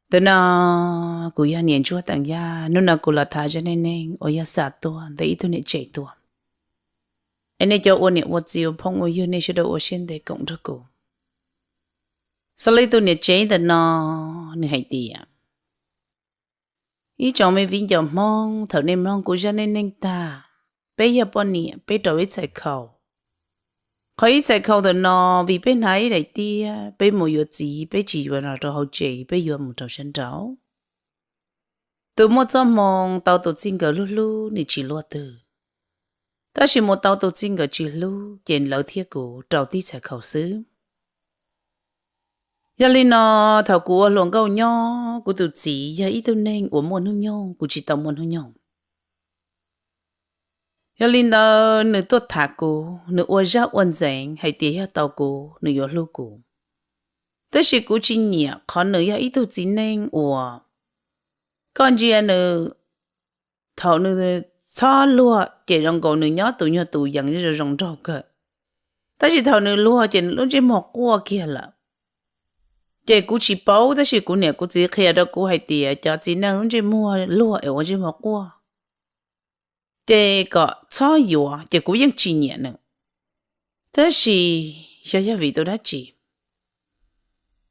Ntawm no kuv yog niam Ntsuag Teem Yaj, hnub no kuv los tham zaj neej neeg uas yog xa tuaj ntawm ib tug niam tsev tuaj. Es nej cov ua niam ua txiv ua phooj ua ywg nej sawv daws ua siab ntev koom nrog kuv. Xws li tus niam tsev ntawm no, nws hais tias, ib tsoom me viv ncaus Hmoob, thaum nej mloog kuv zaj neej neeg tag, peb yog poj niam peb rau ib txhais khau. Qhov ib txhais khau ntawm no, vim peb hnav ib daim tiab, peb mus yuav txiv peb tsis yuav los rau hauv tsev, peb yuav mus rau sab nraud. Tus muaj txoj hmoo tau tus txij nkawm hlub hlub nws tsis luaj twg, tab sis mus tau tus txij nkawm tsis hlub ces lawv thiab kuv rau tib txhais khau xwb. Yog li no, thaum kuv ua hluas nkauj nyob, kuv tus txiv yog ib tug neeg uas muaj hnub nyoog kuv tsis tau muaj hnub nyoog. Yog li ntawd nws tuaj tham kuv, nws ua zaj ua ntxeev hais tias yog tau kuv nws yuav hlub kuv. Tab sis kuv tsis nyiam qhov nws yog ib tug txiv neej uas koj ntsia nws, thaum nws txhob luag ces zoo nkaus nws nyob tus nyuag tus yees zoo zoo nraug kawg, tab sis thaum nws luag ces nws lub ntsej muag quaj kiag lawm. Ces kuv tsis paub, tab sis kuv niam kuv txiv qhia rau kuv hais tias cov txiv neej lub ntsej muag luag es ua ntsej muag quaj ces kom txhob yuav, ces kuv yeej tsis nyiam nws. Tab sis xyov yog vim tus dab tsi,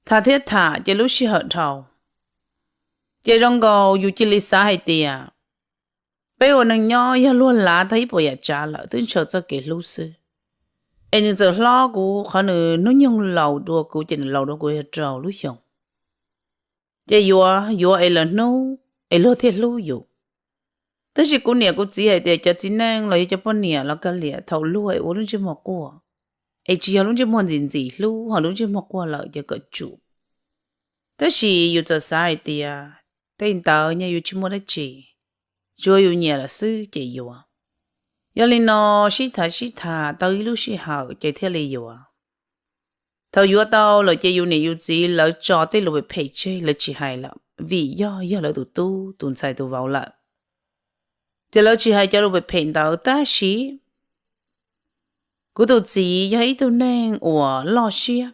tham thiab tham ces lub sij hawm dhau, ces zoo nkaus yus cia li xav hais tias peb ua neej nyob yog luag lav tag ib puas yam tsav lawm twb ntshaw txoj kev hlub xwb. Es nws txawm hlob kuv, qhov nws hnub nyoog laus dua kuv ces nws laus dua kuv yog rau lub xyoo. Ces yuav yuav es lawv hnub es luag thiaj hlub yus. Tab sis kuv niam kuv txiv hais tias cov txiv neej los yog cov poj niam los kav liam, thaum luag es ua lub ntsej muag quaj, es tsis yog lub ntsej muag ntxim ntxim hlub, ho lub ntsej muag quaj lawm ces kom tsum. Tab sis yus txawm xav hais tias tej ntawd nyaj yus tsis muaj dab tsi, tsuav yus nyiam lawm xwb ces yuav. Yog li no sib tham sib tham tau ib lub sij hawm ces thiaj li yuav. Thaum yuav tau lawm ces yus niam yus txiv lawv tso tej lus phem phem tseg, lawv tsis hais lawm vim yog yog lawv tus tub tus ntxhais tus vauv lawm. Ces lawv tsis hais cov lus phem phem ntawd tab sis kuv tus txiv yog ib tug neeg uas loj siab,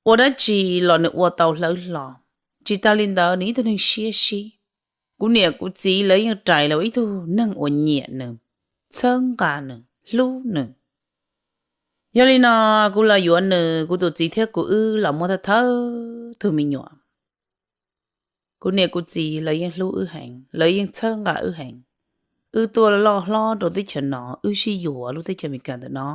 ua dab tsi los nws ua tau hlawv hlo. Tsis tas li ntawd nws ib tug neeg siab sib. Kuv niam kuv txiv lawv yeej rais los ib tug neeg uas nyiam nws, txhawb nqa nws, hlub nws. Yog li no kuv los yuav nws, kuv tus txiv thiab kuv wb los muaj thawj thawj tug me nyuam. Kuv niam kuv txiv lawv yeej hlub wb heev, lawv yeej txhawb nqa wb heev. Wb tuaj loj hlob rau teb chaws no, wb sib yuav lub teb chaws Amelikas ntawm no.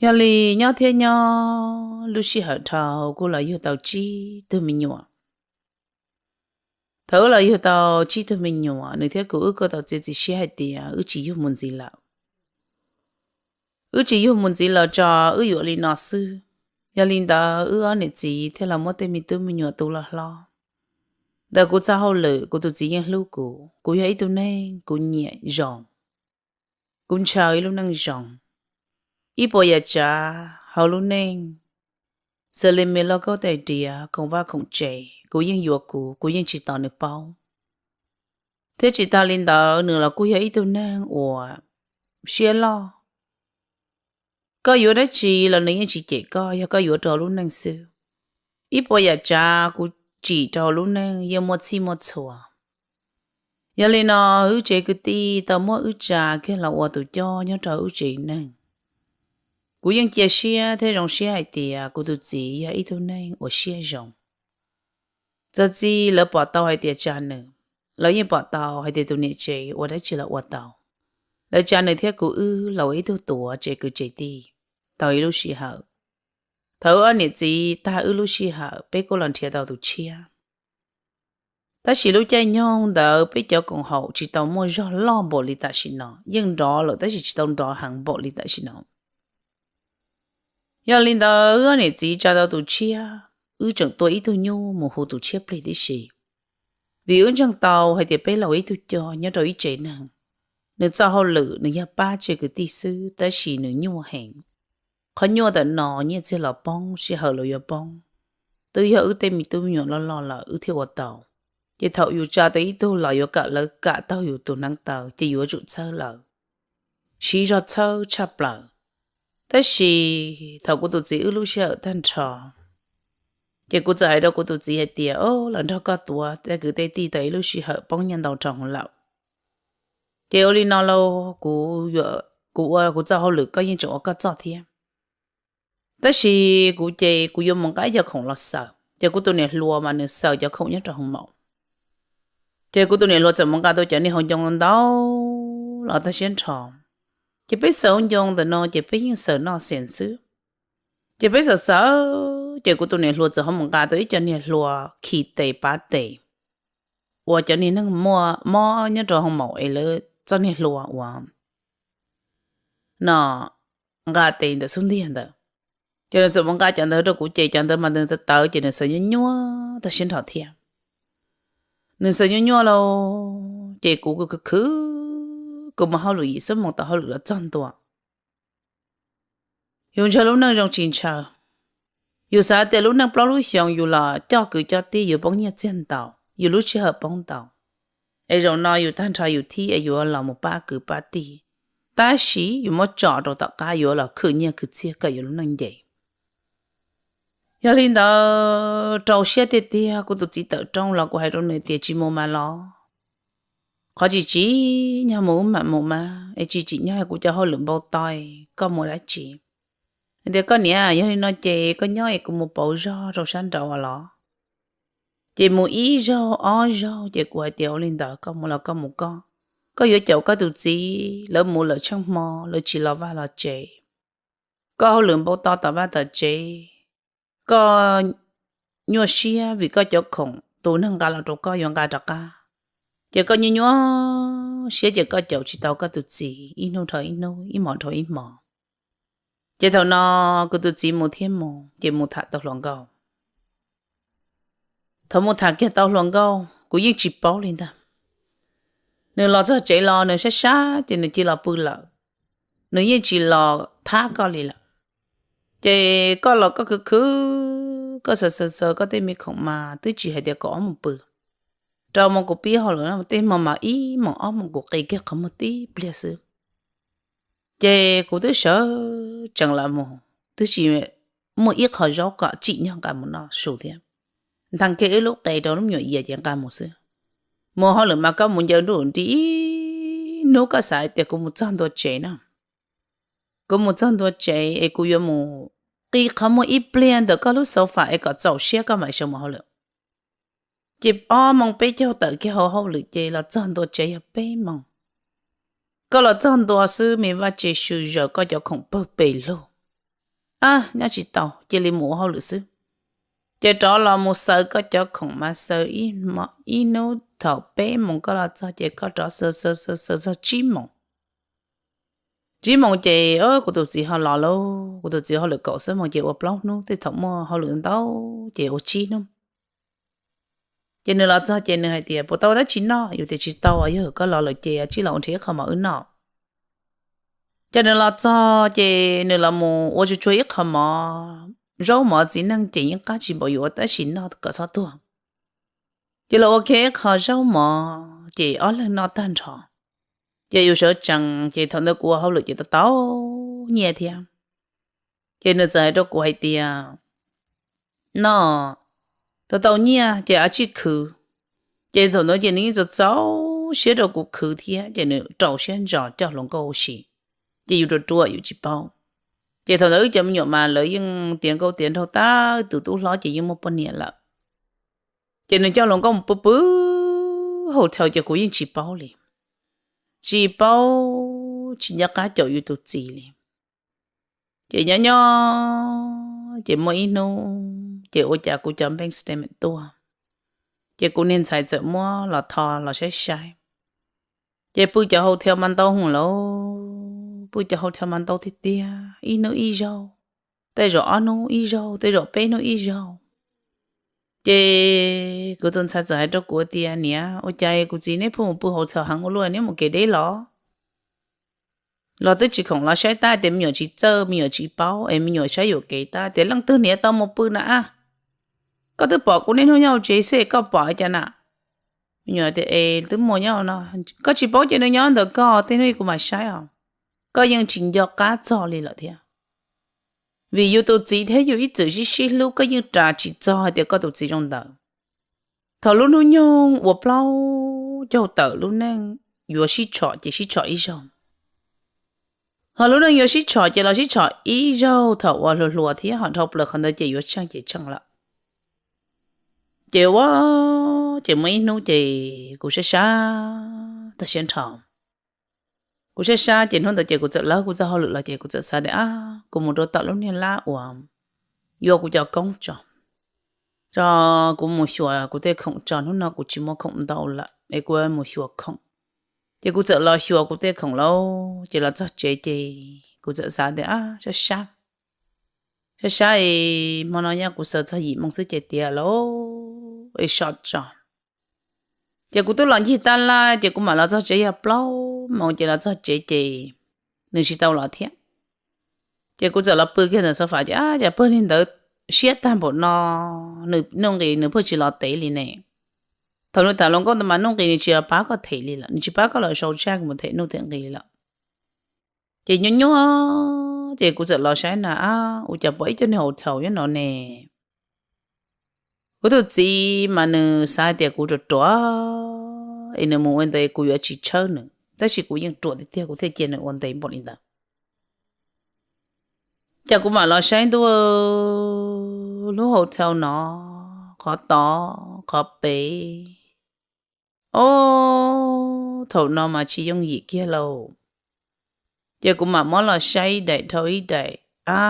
Yog li nyob thiab nyob lub sij hawm dhau kuj los yug tau tsib tug me nyuam. Thaum wb los yug tau tsib tug me nyuam, nws thiab kuv wb kuj tau txiav txim siab hais tias wb tsis yug mus ntxiv lawm. Wb tsis yug mus ntxiv los tso, wb yuav li no xwb. Yog li ntawd wb ob niam txiv thiaj los muab tej me tub me nyuam tu loj hlob. Ntawm kuv txoj hauj lwm kuv tus txiv yeej hlub kuv, kuv yog ib tug neeg kuv nyiam zoo, kuv ntshaw ib lub neej zoo. Ib puas yam tsav hauv lub neej, xws li me lauj kaub tais diav, khoom vaj khoom tsev, kuv yeej yuav kuv, kuv yeej tsis tos nws paub. Thiab tsis tas li ntawd nws los kuj yog ib tug neeg uas siab loj. Koj yuav dab tsi los nws yeej tsis cem koj, yog koj yuav rau hauv lub neej xwb. Ib puas yam tsav kuv tsim rau hauv lub neej yeej muaj txhij muaj txhua. Yog li no wb tsev kwv tij tau muab wb tsa kiag los ua tus coj nyob rau wb tsev neeg. Kuv yeej cia siab thiab zoo siab hais tias kuv tus txiv yog ib tug neeg uas siab zoo. Txog txij lawv pom tau hais tias tsa nws, lawv yeej pom tau hais tias tus niam tsev ua dab tsi los ua tau. Lawv tsa nws thiab kuv wb los ua ib tug tuav tsev kwv tsev tij tau ib lub sij hawm. Thaum wb ob niam txiv tag wb lub sij hawm peb kuj los nrhiav tau tus tshiab. Tab sis lub caij nyoog ntawd peb cov koom haum tsis tau muaj zog loj npaum li tam sim no, yeej nrov lawm tab sis tsis tau nrov heev npaum li tam sim no. Yog li ntawd wb ob niam txiv tsa tau tus tshiab, wb tseem tua ib tug nyuj mus hu tus tshiab plig tib si. Vim wb ntseeg tau hais tias peb los ua ib tug coj nyob rau ib tsev neeg, nws txoj hauj lwm nws yog pab tsev kwv tij xwb tab sis nws nyuaj heev. Qhov nyuaj ntawm no nyiaj txiag los poob, sij hawm los yuav poob. Twb yog wb tej me tub me nyuam loj loj lawm wb thiaj ua tau. Ces thaum yus tsa tau ib tug los yuav kom lawv kam taug yus tus hneev taw ces yuav tsum txhawb lawv, siv zog txhawb tshaj plaws. Tab sis thaum kuv tus txiv wb lub sij hawm tag nrho, Ces kuv txawm hais rau kuv tus txiv hais tias, o, los nrog koj tuav tej kwv tej tij tau ib lub sij hawm poob nyiaj ntau rau hwv lawm. Ces ua li no lauj, kuv ua kuv txoj hauj lwm koj yeej tseem ua koj txoj thiab. Tab sis kuv ces kuv yuav mus nqa cov khoom los xaws, ces kuv tus niam hluas mas nws xaws cov khoom nyob rau hoo maum. Ces kuv tus niam hluas txawm mus nqa tau cov niag hauv ncoo ntau los tag siab nrho. Ces peb xaws hauv ncoo ntawm no ces peb yeej xaws noj xees xwb. Ces peb xaws xaws, ces kuv tus niam hluas txawm ho mus nqa tau ib co niag hlua khi tes pav tes uas cov niag neeg muaj mob nyob rau hoo maum es lawv txoj niag hlua uas no nqa tes ntawm xub ntiag ntawd. Ces nws txawm mus nqa cov ntawd rau kuv ces cov ntawd mas nws tawv tawv ces nws xaws nyuaj nyuaj tag siab nrho thiab. Nws xaws nyuaj nyuaj lauj, ces kuv khwv khwv, kuv mus hauj lwm yim xuab moos tau hauj lwm los txog ntua. Yus ntshaw lub neej zoo tsis ntshaw. Yus xav tias lub neej plaub lub xyoos yus los coj kwv coj tij yus poob nyiaj txiag ntau, yus lub sij hawm poob ntau, es zaum no yus tag nrho yus thib es yuav los mus pab kwv pab tij, tab sis yus muab tso rau tom qab yuav los khwv nyiaj khwv txiag kom yus lub neej nce. Yog li ntawd rau siab tiag tiag, kuv tus txiv tawm rooj los kuv hais rau nws tias tsis mus mas los, qhov tsis tsim nyog mus wb mam mus mas, es tsis tsim nyog kuv cov hauj lwm npau taws, koj mus dab tsi? Hais tias koj niam, yog li no ces koj nyob es kuv mus pauv zog rau sab nraud los. Ces mus ib zaug ob zaug ces kuv hais tias ua li ntawd koj mus los koj mus koj, koj yuav caum koj tus txiv, lawv mus lawm tsheej hmo lawv tsis los vaj los tsev. Koj hauj lwm npau taws tom vaj tom tsev, koj nyuaj siab vim koj cov khoom tus neeg nqa los rau koj yuav nqa rov qab, ces koj nyuaj nyuaj siab ces koj caum tsis tau koj tus txiv ib hnub dhau ib hnub, ib hmos dhau ib hmos. Ces thaum no kuv tus txiv mus thiab mus ces mus tham tau hluas nkauj. Thaum mus tham kiag tau hluas nkauj kuv yeej tsis paub li ntag. Nws los txog tsev los nws sab sab ces nws cia los pw lawm, nws yeej tsis los thab koj li lawm. Ces koj los koj khwv khwv, koj xaws xaws xaws koj tej me khoom mas twb tsis hais tias kaum ob moos pw, rau moos kuv pib hauj lwm no tej hmo mas ib moos ob moos kuv qi kiag qhov muag tib pliag xwb. Ces kuv twb sawv tsees los mus twb tsis muaj ib qho zaub kom tsim nyog nqa mus noj su thiab. Nthee kiag ib lub qe rau lub me nyuam yias ces nqa mus xwb. Mus hauj lwm mas koj mus ncaws nruj nri ib hnub koj xav hais tias kuv mus txog ntua tsev no, kuv mus txog ntua tsev es kuv yuav mus qi qhov muag ib pliag ntawm koj lub sofa es kom txaus siab koj mam sawv mus hauj lwm. Ces ob moos peb caug tawm kiag hauv hauj lwm ces los txog ntua tsev yog peb moos. Koj los txog ntua xwb me vaj tse sw zaws koj cov khoom pawg pes lug, a nyob tsis tau cia li mus ua hauj lwm xwb. Ces rov los mus xaws koj cov khoom mas xaws ib hnub thaum peb moos koj los txog ces koj rov xaws xaws xaws xaws txog tsib moos. Tsib moos ces kuv tus txiv ho los lauj, kuv tus txiv hauj lwm kaum xuab moos ces ua plaub hnub, tej thaum muaj hauj lwm ntau ces ua tsib hnub. Ces nws los txog ces nws hais tias puas tau dab tsi noj, yus tias tsis tau, yog koj los lawm ces tsij los ua nrhiav ib qho mov wb noj. Ces nws los txog ces nws los mus ua tsuag tsuag ib qho mov, zaub mov txiv neej ces yeej qab tsis npaum yus ua tab sis noj kom txhob tuag. Ces los ua kiag ib qho zaub mov ces ob leeg noj tag nrho. Ces yus sawv tsees ces thaum ntawd kuv ua hauj lwm ces tau tau nyiaj thiab. Ces nws txawm hais rau kuv hais tias, no, tau tau nyiaj ces a tsij khwv. Ces thaum ntawd ces nws yeej txaus txaus siab rau kuv khwv thiab ces nws rau siab ntso coj hluas nkauj ua si. Ces yus ruam ruam yus tsis paub. Ces thaum ntawd wb cov me nyuam mas lawv yeej tiav nkauj tiav nraug tag, tus tub hlob ces yeej muaj poj niam lawm. Ces nws coj hluas nkauj mus pw pw hotel ces kuv yeej tsis paub li. Tsis paub, tsis nco qab caum yus tus txiv li. Ces nyob nyob ces muaj ib hnub ces ua cas kuv cov bank statement tuaj, ces kuv niag ntxhais txawm muab los tho los saib saib. Ces pw cov hotel mas ntau hwv lauj, pw cov hotel mas ntau tiag tiag, ib hnub ib zaug, tej zaum ob hnub ib zaug, tej zaum peb hnub ib zaug. Ces kuv tus ntxhais txawm hais rau kuv tias, niam, ua cas kuv txiv neb pheej mus pw hotel heev ua luaj, neb mus kev deb los? Los twb tsis khoom los saib tab tias me nyuam tsis txawj, me nyuam tsis paub es me nyuam saib yuam kev tab tias leej twg niam tau mus pw na. Koj twb pom kuv niaj hnub nyob hauv tsev xwb koj pom cas na? Me nyuam tias es twb muaj nyob no, koj tsis paub ces nws nyob ntawm koj, tej hnub kuv mam saib os. Koj yeej tsis nco qab txog li lawm thiab. Vim yus tus txiv thiab yus ib txwm sib sib hlub, koj yeej ras tsis txog hais tias koj tus txiv zoo ntawd. Thaum lub hnub nyoog uas plaub caug tawm lub neej yuav sib tshom ces sib tshom ib zaug. Ho lub neej yuav sib tshom ces los sib tshom ib zaug thaum uas hluas hluas thiab ho dhau plaws qhov ntawd ces yuav tsheej ces tsheej lawm. Ces ua, ces muaj ib hnub ces kuv sab sab tag siab nrho. Kuv sab sab ces hnub ntawd ces kuv txawm lawv kuv txoj hauj lwm los ces kuv txawm xav tias, a, kuv mus rau tom lub niag lab uas yuav kuv cov koob tso, tso kuv mus xyuas kuv tej khoom tso, hnub no kuv tsis muaj khoom ntau lawm es kuv mus xyuas khoom. Ces kuv txawm los xyuas kuv tej khoom lauj, ces los txog tsev ces kuv txawm xav tias, a, sab sab, sab sab es hmo no nyob kuv xaws txog yim moo xwb ces tiav lauj es so tso. Ces kuv twb los ncig tab laj ces kuv mam los txog tsev yog plaub moo ces los txog tsev ces nws tsis tau los thiab. Ces kuv txawm los pw kiag ntawm sofa ces, a, cas pawg li ntawd siab tag npaum no, nws nuj nqis nws pheej tsis los tev li ne. Thaum nws tham hluas nkauj ntawd mas nuj nqis nws tsis los pab koj them li lawm, nws tsis pab koj los sau tsaj mus them nuj them nqis li lawm. Ces nyuaj nyuaj ces kuv txawm los saib na, a, ua cas pom ib co niag hotel nyob no ne. Kuv tus txiv mas nws xav hais tias kuv ruam ruam es nws mus ua ntawd kuv yuav tsis tshawb nws, tab sis kuv yeej ruam tiag tiag kuv thiaj cia nws ua ntev npaum li ntawd. Ces kuv mam los saib ntua lub hotel no, qhov tod qhov pem, o, thaum no mas tsis yooj yim kiag lauj. Ces kuv mam muab los saib ib daim dhau ib daim, a,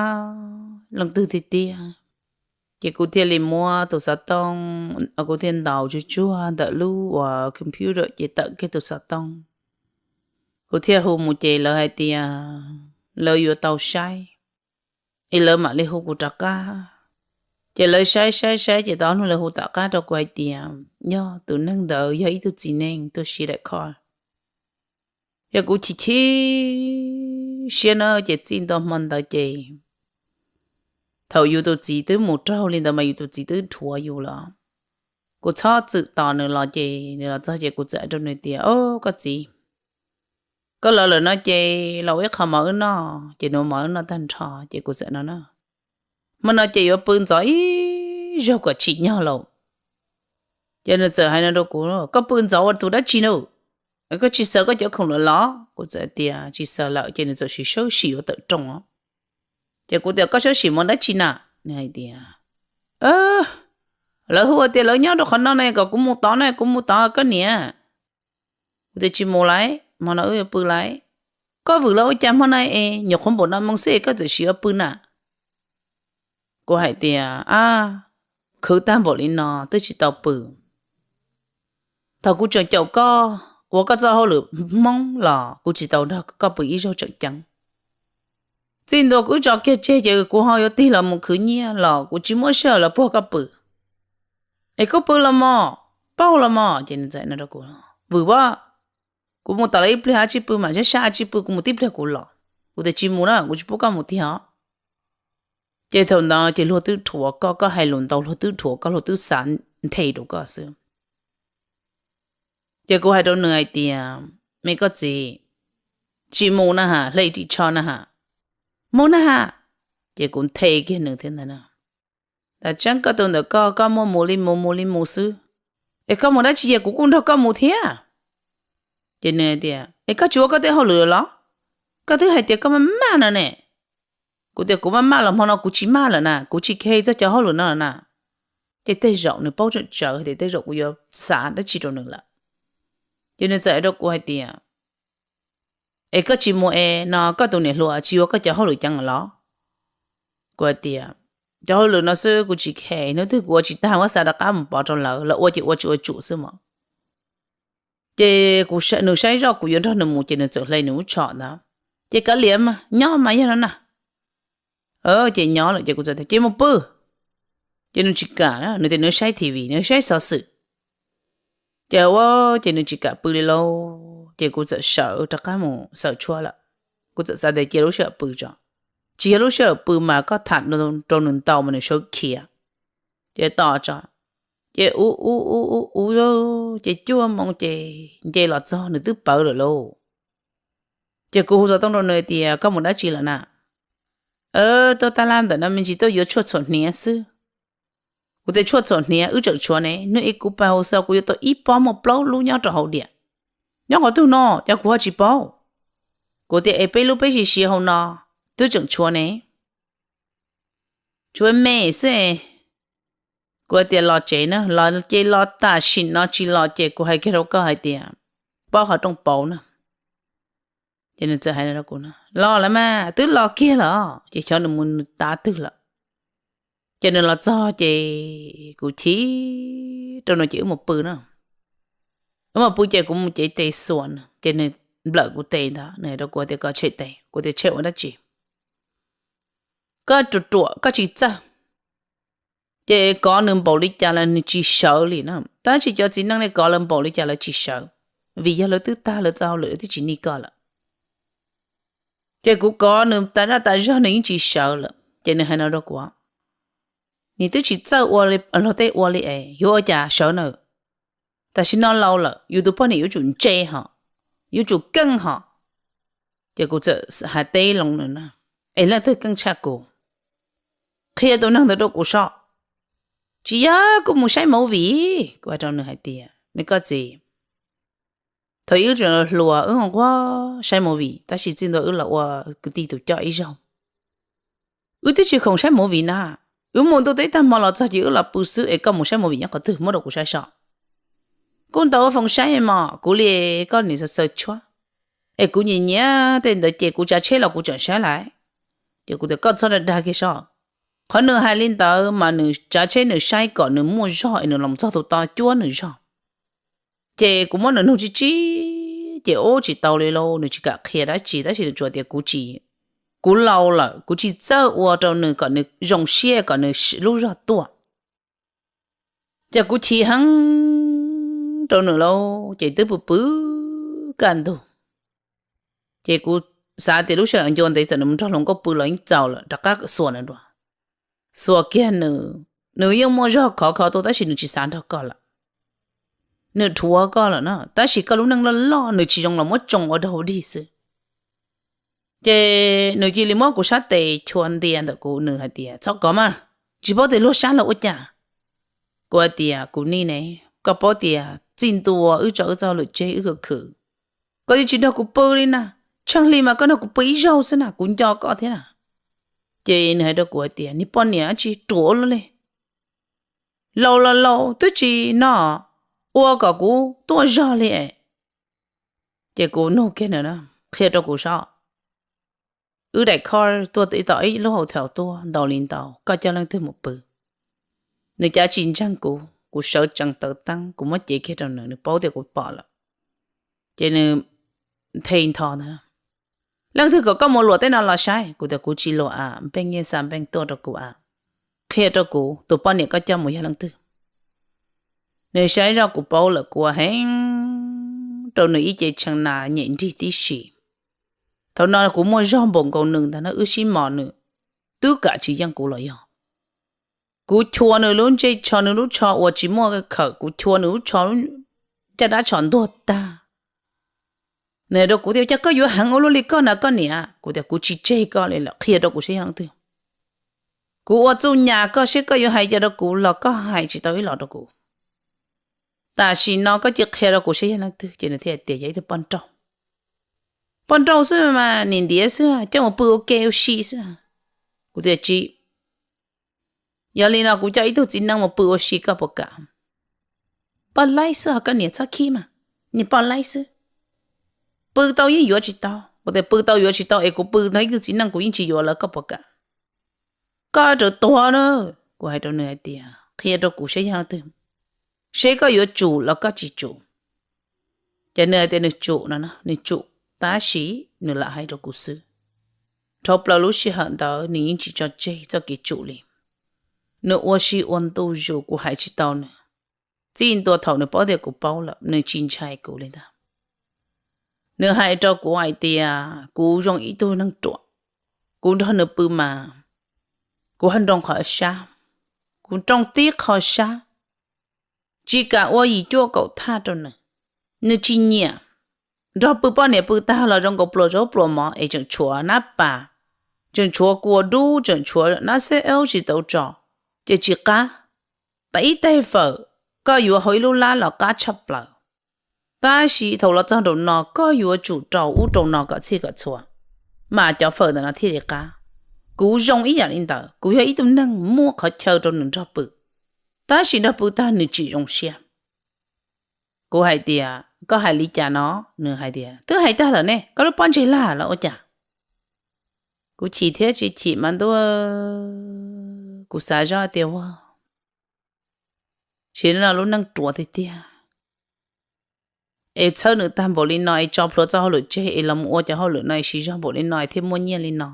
leej twg tiag tiag. Ces kuv thiaj li muab tus xov tooj, kuv thiaj ntaus tsuag tsuag ntawm lub uas computer ces tawm kiag tus xov tooj. Kuv thiaj hu mus ces lawv hais tias lawv yuav tau saib, es lawv mam li hu kuv rov qab. Ces lawv saib saib saib ces tau hnub lawv hu tom qab rau kuv hais tias yog tus neeg ntawd yog ib tug txiv neej tuaj siv daim khoj. Yog kuv chim chim siab na ces txij ntua hmo ntawd ces thaum yus tus txiv twb mus raug li ntawd mas yus tus txiv twb dhuav yus lawm. Kuv txhob txwm tos nws los ces nws los txog ces kuv txawm hais rau nws tias, o, koj txiv, koj los lawm no ces los ua ib qho mov wb noj. Ces nws ua mov wb noj tag nrho ces kuv txawm no na, hmo no ces yuav pw ntxov ib zaug kom tsim nyog lauj. Ces nws txawm hais no rau kuv, koj pw ntxov ua tus dab tsi na? Koj tsis xaws koj cov khoom lawm los? Kuv txawm tias tsis xaws lawm ces nws txawm sim sawb sim ua tawm rooj os. Ces kuv tias koj sawb sim mus dab tsi na? Nws hais tias lawv hu tias lawv nyob rau qhov no ne kom kuv mus tod na, kuv mus tod koj niam. Kuv tias tsis mus lawm, hmo no wb yuav pw lawm. Koj vwm los ua cas hmo no es nyuam qhuav npaum no moo xwb es koj txawm sim ua pw na? Kuv hais tias a, khwv tag npaum li no twb tsis tau pw. Thaum kuv tseem caum koj ua koj txoj hauj lwm Hmoob los kuv tsis tau nrog koj pw ib zaug tseem ceeb. Txij ntua kuv wb tso kiag tseg ces kuv ho yuav tig los mus khwv nyiaj los kuv tsis muaj sij hawm los puag koj pw. Es koj pw los mog, paub los mos. Ces nws txawm no rau kuv, vwm as, kuv mus tom lawv ib pliag dab tsi pw mas sab sab dab tsi pw, kuv mus tib pliag kuv los. Kuv tias tsis mus na, kuv tsis pub koj mus tiag os. Ces thaum ntawd ces luag twb dhuav koj, koj hais lus ntau luag twb dhuav koj, luag twb xav nthe rau koj xwb. Ces kuv hais rau nws hais tias me koj txiv, tsis mus na has, hle ris tsho na has, mus na has. Ces kuv nthe kiag nws thiab ntag na. Tam tseeb koj tus ntawm koj, koj muaj mus li mus mus li mus xwb, es koj mus dab tsi es kuv kuj nrog koj mus thiab. Ces nws tias es koj tsis ua koj tej hauj lwm los? Koj twb hais tias koj maj maj no ne. Kuv tias kuv maj maj los hmo no kuv tsis maj lawm na, kuv tsis khe txog cov hauj lwm no lawm na. Ces tej zaum nws paub tseem tsawv tias tej zaum kuv yuav xav dab tsi rau nws lawm. Ces nws txawm hais rau kuv hais tias es koj tsis mus es no koj tus niam hluas tsis yuav koj cov hauj lwm ceev los? Kuv hais tias cov hauj lwm no xwb kuv tsis khe, hnub twg kuv ua tsis tag muab xa rov qab mus pov rau lawv, lawv ua ces ua tsis ua tsum xwb mos. Ces nws saib zoj kuv yuav nrog nws mus ces nws txawm hle nws lub tsho ntawd. Ces kav liam mas, nyob mas yog no na. Ces nyob lawm ces kuv txawm tias ces mus pw. Ces nws tsis kam, nws tias nws saib T V, nws saib xov xwm. Ces ua ces nws tsis kam pw li lauj, ces kuv txawm sawv rov qab mus xaws tshuaj lawm. Kuv txawm xav tias cia lub sij hawm pw tso, tsis yog lub sij hawm pw mas koj tham rau nws ntau mas nws sawv khiav. Ces tos tso, ces ub ub ub ub ub, ces cuaj moo ces nce los txog nws twb pawv lawm lauj. Ces kuv hu xov tooj rau nws tias koj mus dab tsi lawm na? Tuaj tab laj ntawm no me ntsis tuaj yuav tshuaj txhuam hniav xwb. Kuv tias tshuaj txhuam hniav wb tseem tshuav ne, hnub ib kuv pais hauv xov kuv yuav tau ib pob muaj plaub lub nyob rau hauv diam. Nyob qhov twg no, cas kuv ho tsis paub? Kuv tias es peb lub peb siav siav hauv no twb tseem tshuav ne. Tshuav me xwb. Kuv tias los tsev na, los ces los, tam sim no tsis los ces kuv hais kiag rau koj hais tias paub qhov rooj pauv na. Ces nws txawm hais rau kuv, los lawm mas, twb los kiag lawm. Ces xyov nws mus tav twg lawm. Ces nws los txog ces kuv chim rau nws ces wb mus pw na. Wb mus pw ces kuv mus cev tes xuas nws ces nws nplawm kuv tes ntawd, nws hais rau kuv tias koj tshem tes. Kuv tias tshem ua dab tsi? Koj ruam ruam koj tsis txawj. Ces kov nws npaum li cas los nws tsis sawv li na, tab sis cov txiv neej li kov lawv npaum li cas lawv tsis sawv, vim yog lawv twb tag lawv txoj hauj lwm lawv twb tsis nij koj lawm. Ces kuv kov nws tas zaj tas zog nws yeej tsis sawv lawm ces nws hais no rau kuv, nws twb tsis txawj ua luag tej ua li es yuav ua cas sawv na. Tam sim no laus lawm yus tus poj niam yuav tsum ntse hos, yuav tsum keej hos. Ces kuv txawm hais teb loo nws, es leej twg keej tshaj kuv? Qhia tus neeg ntawd rau kuv soj. Tsis yog, kuv mus saib movie. Kuv hais rau nws hais tias me koj txiv, thaum ub wb hluas wb nquag saib movie tab sis txij ntua wb los ua kwv tij tus coj ib zaug, wb twb tsis khoom saib movie na. Wb mus ntuj teb tag hmo los txog ces wb los pw xwb es koj mus saib movie nyob qhov twg muab rau kuv saib soj. Kuj ntau ua foom saib mos, kuv li koj nim xaws xaws tshuab, es kuv nyiam nyiam tej ntawd ces kuv tsav tsheb los kuv tseem saib lawm. Ces kuv tias koj txhob dag dag kiag soj. Qhov nws hais li ntawd mas nws tsav tsheb nws saib kom nws muaj zog es nws los txog tus to cuab nws zog. Ces kuv muab nws nug tsib tsib ces ub tsis tau li lauj, nws tsis kam qhia dab tsi tab sis nws tsuas tias kuv tsis, kuv laus lawm kuv tsis txawj ua rau nws kom nws zoo siab kom nws lub zog tuaj. Ces kuv chim heev rau nws lauj ces twb pw pw kaj ntug. Ces kuv xav tias lub sij hawm ncua ntev txawm nws mus nrog hluas nkauj pw los yeej txaus lawm rov qab xuas nws dua. Xuas kiag nws, nws yeej muaj zog khov kho tuaj tab sis nws tsis xav nrog koj lawm. Nws dhuav koj lawm na tab sis koj lub neej loj loj nws tsis zoo los muab tsoo ua dog dig xwb. Ces nws cia li muab kuv sab tes chua ntia ntawm kuv, nws hais tias txhob kov mas, tsis paub tias luag sab los ua cas. Kuv hais tias kuv nij ne, koj paub tias txij ntua wb tso wb txoj hauj lwm tseg wb khwv khwv, koj yeej tsis nrog kuv pw li na. Tsheej hli mas koj nrog kuv pw ib zaug xwb na, kuv nco koj thiab na. Ces nws hais rau kuv hais tias niag poj niam tsis ruam ua luaj li, laus los laus twb tsis no ua kom kuv tuaj zog li. Ces kuv nug kiag nws, qhia rau kuv soj, wb daim khoj tuaj tom ib lub hau thaum tuaj ntau li ntau, koj coj leej twg mus pw? Nws cav tsis ntseeg kuv, kuv sawv tsees taws teeb kuv muab cev kiag rau nws, nws paub tias kuv pom lawm. Ces nws the ntho ntag, leej twg kom koj mus luam tej no los saib? Kuv tias kuv tsis luam a, npeej nyiaj xa npeej tuaj rau kuv a, qhia rau kuv tus poj niam koj coj mus yog leej twg. Nws saib zoj kuv paub lawm, kuv ua heev rau nws ib ce tshee nas nyem nrig tib si. Thaum no kuv muaj zog npaum nkaus nws ntag no, wb sib mos nws twb kam tsis yeej kuv los yog. Kuv chua nws lub ntsej tsho, nws lub tsho uas tsis muaj khawm, kuv chua nws lub tsho, caj dab tsho ntuag tag. Nws hais rau kuv tias cas koj yuav heev ua luaj li koj na koj niam. Kuv tias kuv tsis tseg koj li lawm, qhia rau kuv saib yog leej twg. Kuv ua txuj nyas koj seb koj yuav hais cas rau kuv los koj hais tsis tau ib los rau kuv. Tam sim no koj cia qhia rau kuv saib yog leej twg. Ces nws thiaj tias yog ib tug poj nrauj. Poj nrauj xwb mas nim ntiav xwb, coj mus pw ua ke ua si xwb. Kuv tias tsis, yog li no kuv coj ib tug txiv neej mus pw ua si koj puas kam? Poj laib xwb os koj niam, txhob khib mas, niag poj laib xwb. Pw tau yeej yuav tsis tau. Kuv tias pw tau yuav tsis tau es kuv pw nrog ib tug txiv neej kuv yeej tsis yuav lawv, koj puas kam? Koj raws tuag na. Kuv hais rau nws hais tias qhia rau kuv saib yog leej twg, seb koj yuav tsum los koj tsis tsum. Ces nws hais tias nws tsum no, nws tsum, tab sis nws lam hais rau kuv xwb. Dhau plaws lub sij hawm ntawd nws yeej tsis tso tseg txoj kev tsum li. Nws ua si ua ntu zus kuv hais tsis tau nws. Txij ntua thaum nws paub tias kuv paub lawm nws tsis ntshai kuv li ntag. Nws hais rau kuv hais tias kuv zoo ib tug neeg ruam, kuv nrog nws pw mas kuv ho nroo qhov sab, kuv nroo tib qho sab, tsis kam ua yim cuaj kaum thaj rau nws. Nws tsis nyiam, nrog pw poj niam pw tag los zoo nkaus pluas zaub pluas mov es tseem tshuav nab pas, tseem tshuav kua dub, tseem tshuav nab xeb ub tsis tau tso, ces tsis qab. Tas ib teg fawm, koj yuav hau ib lub lab los qab tshaj plaws. Tab sis thaum los txog nraum no koj yuav tsum rau ub rau no kom txhij kom txhua, mas cov fawm ntawm no thiaj li qab. Kuv zoo ib yam li ntawd, kuv yog ib tug neeg muaj qhov chaw rau nws nrog pw, tab sis nrog pw tag nws tsis zoo siab. Kuv hais tias, koj hais li cas no? Nws hais tias, twb hais tag lawm ne, koj lub pob ntseg lag los ua cas? Kuv chim thiab tsis chim mas ntuj, kuv xav zoj tias, ua, sim no lub neej ruam tiag tiag, es txhawb nws tag npaum li no es tso plhuav txoj hauj lwm tseg es los mus ua cov hauj lwm no es siv zog npaum li no es thiaj muaj nyiaj li no.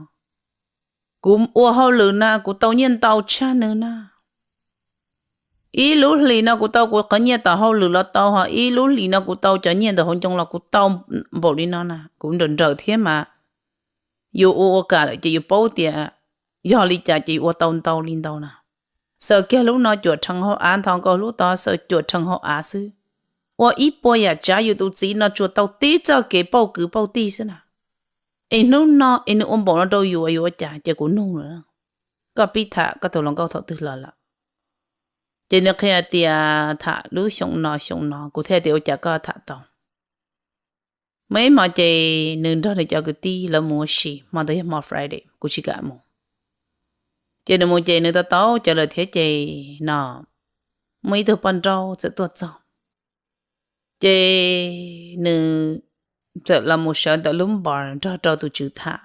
Kuv ua hauj lwm na kuv tau nyiaj ntau tshaj nws na. Ib lub hlis no kuv tau kuv qhov nyiaj tom hauj lwm los tau, ho ib lub hlis no kuv tau cov nyiaj ntawm hauv ncoo los kuv tau npaum li no na. Kuv nrawm nrawm thiab mas, yus ua ua kam lawm ces yus paub tias yog li cas ces yus ua tau ntau li ntau na. Xaws kiag lub no cuam rhees hauv av, nthos nkaus lub tod xaws cuam rhees hauv av xwb. Ua ib puas yam tsav, yus tus txiv no tsuas tau tib txoj kev pauj kwv pauj tij xwb na. Es hnub no es nws ua npaum no rau yus, yus ua cas? Ces kuv nug nws, koj pib tham koj tus hluas nkauj thaum twg los lawm? Ces nws qhia tias tham lub xyoo no xyoo no. Kuv thiaj tias, ua cas koj tham tau? Muaj ib hmo ces nws nrog nws cov kwv tij lawv mus ua si, hmo ntawd yog hmo Friday, kuv tsis kam mus. Ces nws mus ces nws tau tau cov lawm thiab ces no, muaj ib tug poj nrauj txawm tuaj txog. Ces nws txawm los mus sawv ntawm lub npos nrog rau tus tswv tham.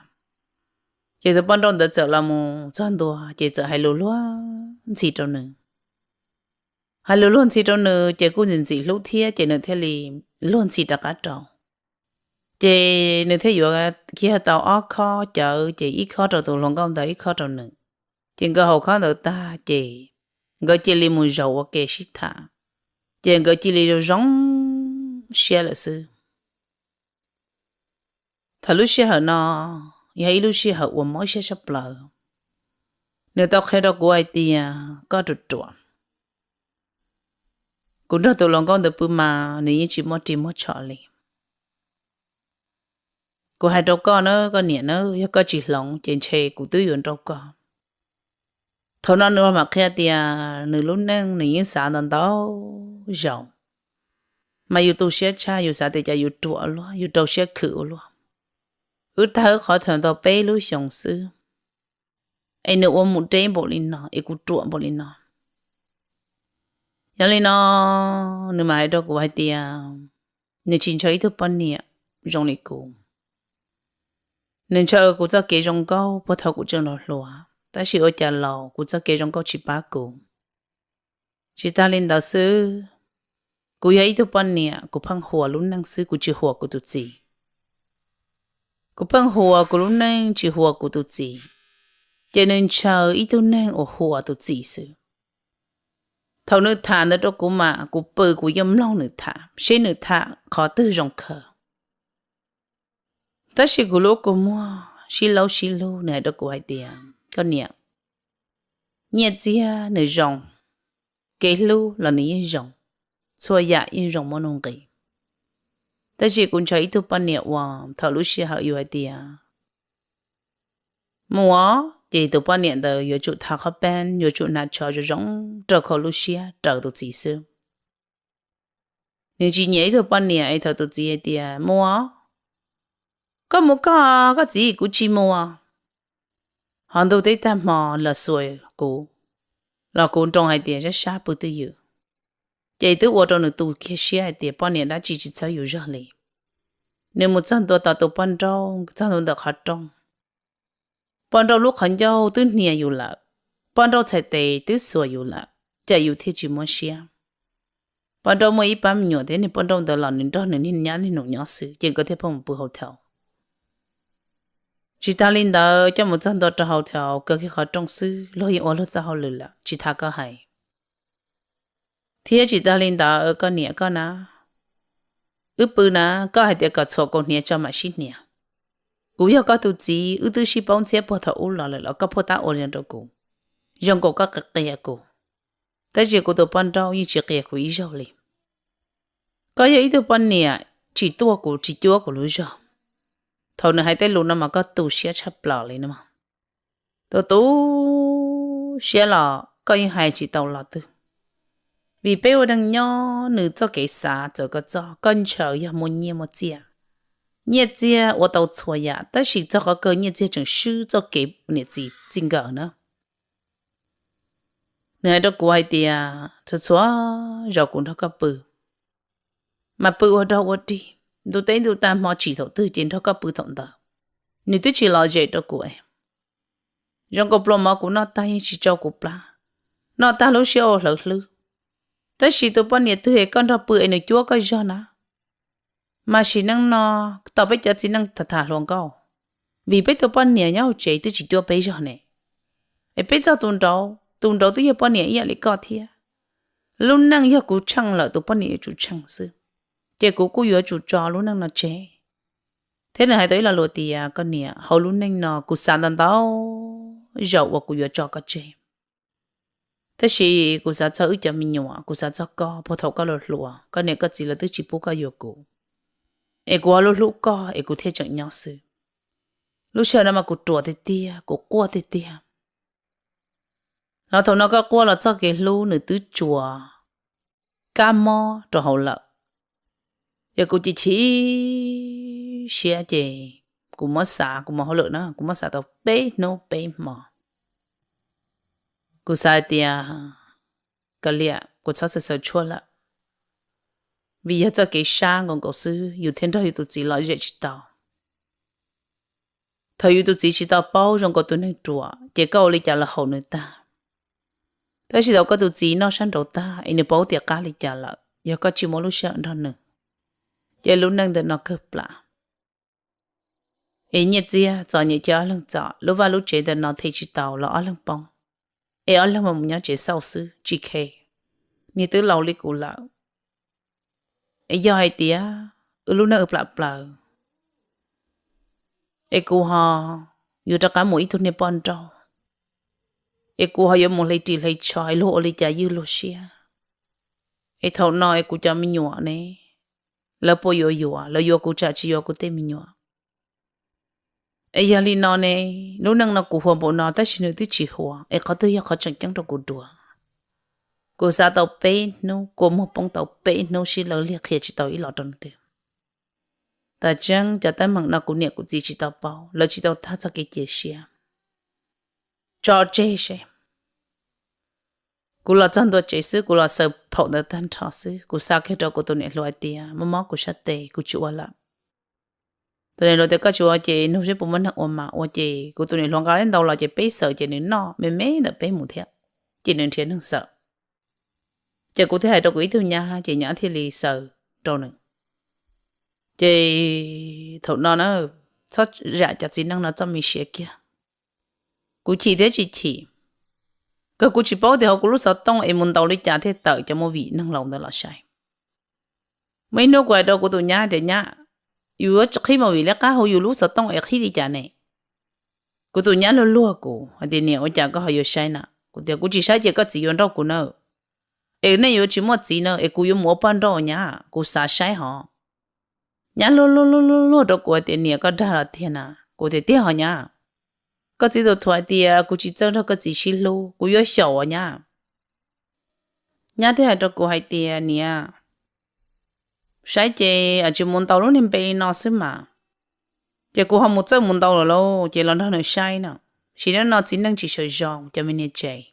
Ces tus poj nrauj ntawd txawm los mus txog ntua ces txawm hais lus luag ntxhi rau nws. Hais lus luag ntxhi rau nws ces kuj ntxim ntxim hlub thiab ces nws thiaj li luag ntxhi rov qab rau. Ces nws thiaj yuav kiag tau ob khob cawv, ces ib khob rau tus hluas nkauj ntawd, ib khob rau nws. Ces nkawd haus khob ntawd tag ces nkawd cia li mus zaum ua ke sib tham. Ces nkawd cia li zoo zoo siab lawm xwb. Thaum lub sij hawm no yog ib lub sij hawm uas mob siab tshaj plaws. Nws tau qhia rau kuv hais tias, koj ruam ruam, kuv nrog tus hluas nkauj ntawd pw mas nws yeej tsis muaj ris muaj tsho li. Kuv hais rau koj na, koj niam na, yog koj tsis hloov ces ntshe kuv twb yuav nrauj koj. Thaum no nws mam qhia tias nws lub neej nws yeej xav ntau ntau zaus, mas yus tu siab tshaj, yus xav tias cas yus ruam ua luaj, yus rau siab khwm ua luaj. Wb tag wb qhov txhaum tau peb lub xyoos xwb, es nws ua mus deb npaum li no, es kuv ruam npaum li no. Yog li no, nws mam hais rau kuv hais tias, nws tsis ntshaw ib tug poj niam zoo li kuv. Nws ntshaw kuv txoj kev zoo nkauj puag thaum kuv tseem hluas, tab sis ua cas los kuv txoj kev zoo nkauj tsis pab kuv. Tsis tas li ntawd xwb, kuv yog ib tug poj niam, kuv pheej huas lub neej xwb, kuv tsis huas kuv tus txiv. Kuv pheej huas kuv lub neej, tsis huas kuv tus txiv, ces nws ntshaw ib tug neeg uas huas tus txiv xwb. Thaum nws tham ntawd rau kuv mas kuv pw kuv yeej mloog nws tham seb nws tham qhov twg zoo khaws. Tab sis kuv lub kua muag sib laub sib lug, nws hais rau kuv hais tias, koj niam, nyiaj txiag nws zoo, kev hlub los nws yeej zoo, txhua yam yeej zoo muaj nuj nqis. Tab sis kuv ntshaw ib tug poj niam uas thaum lub sij hawm yus hais tias mus os, ces tus poj niam ntawd yuav tsum tha qhov peeb, yuav tsum hnav tsho zoo zoo rau khau lub siab raws tus txiv xwb. Nws tsis nyiam ib tug poj niam es thaum tus txiv hais tias mus os, koj mus koj, koj txiv, kuv tsis mus. Ho ntuj teb tag hmo los xuas kuv, los kuv nroo hais tias sab sab pw twj ywm, ces twb ua rau nws tu kiag siab hais tias poj niam dab tsi tsis txhawb yus zog li. Nws mus txog ntua tom tus poj nrauj, txog ntua ntawm qhov rooj, poj nrauj lub qhov ncauj twb hnia yus lawm, poj nrauj txhais tes twb xuas yus lawm, cas yus thiaj tsis muab siab. Poj nrauj muaj ib pab me nyuam thiab, niag poj nrauj ntawd los nws nrog nws niag nyab niag nus nyob xwb, ces nkawd thiaj pheej mus pw hotel. Tsis tas li ntawd, coj mus txog ntua rau hotel, kaw kiag qhov rooj xwb luag yeej ua luag txoj hauj lwm lawm, tsis tas koj hais. Thiab tsis tas li ntawd, koj niam koj na, wb pw na, koj hais tias kom txhuam kaus hniav tso mam sib hnia. Kuv yog koj tus txiv, wb twb sib paub ntxhiab puag thaum ub los lawm los koj phuaj tab ua li no rau kuv. Zoo nkaus koj qia qia kuv, tab sis kuv tus poj nrauj yeej tsis qia kuv ib zaug li. Koj yog ib tug poj niam tsis tuaj kuv, tsis cuab kuv lub zog. Thaum nws hais tej lus no mas koj tu siab tshaj plaws li no. Tus tu siab los koj yeej hais tsis tau los twg, vim peb ua neej nyob nws txoj kev xav txawv koj txoj, koj ntshaw yog muaj nyiaj muaj txiaj. Nyiaj txiag ua tau txhua yam, tab sis txog qhov kawg nyiaj txiag tseem swb txoj kev niam txiv txij nkawm na. Nws hais rau kuv hais tias txhua txhua zaus kuv nrog koj pw, mas pw ua dog ua dig, ntu teb ntu tag hmo tsim thaum twg ces nrog koj pw thaum ntawd. Nws twb tsis lom zem rau kuv es, zoo nkaus pluas mov kuv noj tag yeej tsis tso kuv plab, noj tag lub siab ua hlawv hlwb. Tab sis tus poj niam twg es koj nrog pw es nws cuab koj zog na. Mas sim neej no tau peb cov txiv neej tham tham hluas nkauj, vim peb tus poj niam nyob hauv tsev twb tsis cuab peb zog ne. Es peb txog tus nraud, tus nraud twb yog poj niam ib yam li koj thiab. Lub neej yog kuv tsheej lawm tus poj niam yuav tsum tsheej xwb, ces kuv kuj yuav tsum tso lub neej no tseg. Thiab nws hais tau ib lo lus tias koj niam, hauv lub neej no kuv xav ntau ntau zaus uas kuv yuav tso koj tseg, tab sis kuv xav txog wb cov me nyuam, kuv xav txog koj puag thaum koj hluas hluas, koj niam koj txiv lawv twb tsis pub koj yuav kuv, es kuv ho hlub hlub koj es kuv thiaj tseem nyob xwb. Lub sij hawm no mas kuv ruam tiag tiag, kuv quaj tiag tiag. Los thaum no koj quaj los txoj kev hlub nws twb tsuas kab mob rau hauv lawm. Yog kuv cia chim siab ces kuv muab xav, kuv mus hauj lwm na, kuv muab xav tau peb hnub peb hmo. Kuv xav hais tias kav liam, kuv txhob xav xav tshuaj lawm, vim yog txoj kev sab nkaus nkaus xwb yus thiaj nrog yus tus txiv lom zem tsis tau. Thaum yus tus txiv tsis tau paub, zoo nkaus tus neeg ruam ces koj ua li cas los haum nws tag. Tab sis thaum koj tus txiv noj sab nraud tag es nws paub tias qab li cas lawm, yog koj tsis muab lub sij hawm nrog nws, ces lub neej ntawm no kawg plam. Es nyiaj txiag txom nyem cia ob leeg txom, lub vaj lub tsev ntawm no them tsis tau los ob leeg poob, es ob leeg mas mus nyob tsev xauj xwb tsis khe. Niag twb laus li kuv lawm, es yog hais tias wb lub neej wb plam plaws, es kuv ho yuav rov qab mus ib tug niag poj nrauj, es kuv ho yuav mus hle ris hle tsho es luag ua li cas ywj luag siab, es thaum no es kuv cov me nyuam ne, lawv puas yuav yuav, lawv yuav kuv tsam tsis yuav kuv tej me nyuam. Es yog li no ne, lub neej no kuv huas npaum no tab sis nws twb tsis huas, es qhov twg yog qhov tseem ceeb rau kuv dua? Kuv xav tau peb hnub, kua muag poob tau peb hnub sib law liag qhia tsis tau ib los rau nws twg. Tam tseeb cov teeb meem no kuv niam kuv txiv tsis tau paub, lawv tsis tau tag txoj kev cia siab. Tso tseg seb. Kuv los txog ntua tsev xwb, kuv los xaws phaum ntawd tag nrho xwb, kuv xa kiag rau kuv tus niam hluas hais tias, mob mob kuv sab tes, kuv tsis ua lawm. Tus niam hluas tias, koj tsis ua ces nug seb puas muaj neeg ua mas ua. Ces kuv tus niam hluas nqa ntau los ces peb xaws ces nws noj me me ntawm peb mus thiab, ces nws nrhiav neeg xaws. Ces kuv thiaj hais rau kuv ib tug nyab, ces nyab thiaj li xaws rau nws. Ces thaum no na, txhob zam cov txiv neej no txoj me siav kiag. Kuv chim thiab tsis chim, kawg kuv tsis paub tias hauv kuv lub xov tooj es mus ntaus li cas thiaj tawm cov movie neeg laus ntawd los saib. Muaj ib hnub kuv hais rau kuv tus nyab tias, nyab, yus yuav qhib movie li qab hauv yus lub xov tooj es qhib li cas ne? Kuv tus nyab luag luag kuv hais tias, niam, ua cas koj ho yuav saib na? Kuv tias, kuv tsis saib ces koj txiv yuav nrauj kuv na. Es nej yuav tsis muaj txiv na, es kuv yuav mus ua poj nrauj nyab, kuv xav saib hov. Nyab luag luag luag luag luag rau kuv hais tias, niam, koj dag los tiag na? Kuv tias, tiag hov nyab. Koj txiv tus thuam hais tias kuv tsis txawj nrog koj txiv sib hlub, kuv yuav xyaum os nyab. Nyab thiaj hais rau kuv hais tias, niam, saib ces tsis mus ntaus lub niag npe li no xwb mas. Ces kuv ho mus txawj mus ntaus lawm lauj, ces los nrog nws saib na. Sim neej no txiv neej tsis sawv zoo cov me niag tsev,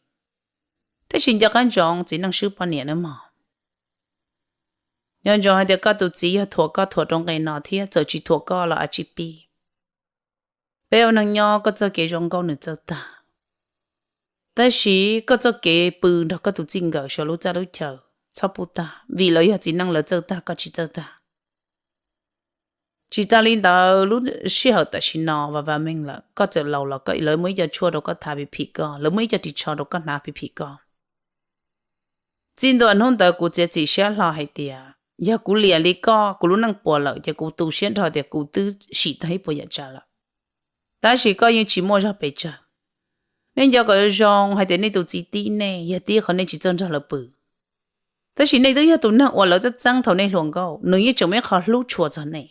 tab sis nco qab ntsoov txiv neej swb poj niam nawb mog. Nco ntsoov hais tias koj tus txiv yog thuam koj thuam rau nqe no thiab, txawm tsis thuam koj los a tsis pib. Peb ua neeg nyob koj txoj kev zoo nkauj nws txawj tag, tab sis koj txoj kev pw nrog koj tus txij nkawm saum lub txaj lub chaw txhob pub tag, vim lawv yog txiv neej lawv txawj tag koj tsis txawj tag. Tsis tas li ntawd lub sij hawm tam sim no vas vas meej lawm, koj txawm laus los lawv muaj ib co tshuaj rau koj thav phim phim koj, lawv muaj ib co ris tsho rau koj hnav phim phim koj. Txij ntua hnub ntawd kuv txiav txim siab hlo hais tias yog kuv liam li koj, kuv lub neej puas lawm ces kuv tu siab nrho tias kuv twb sim tag ib puas yam tsav lawm. Tab sis koj yeej tsis muaj zog pes tsawg. Nej nco kom zoo hais tias nej tus txiv tib nej, yog tib qhov nej tsis txawj nrog lawv pw. Tab sis nej twb yog tus neeg uas lawv txeeb txeeb thaum nej hluas nkauj, nws yeej tseem muaj ib qho hlub tshua txog nej.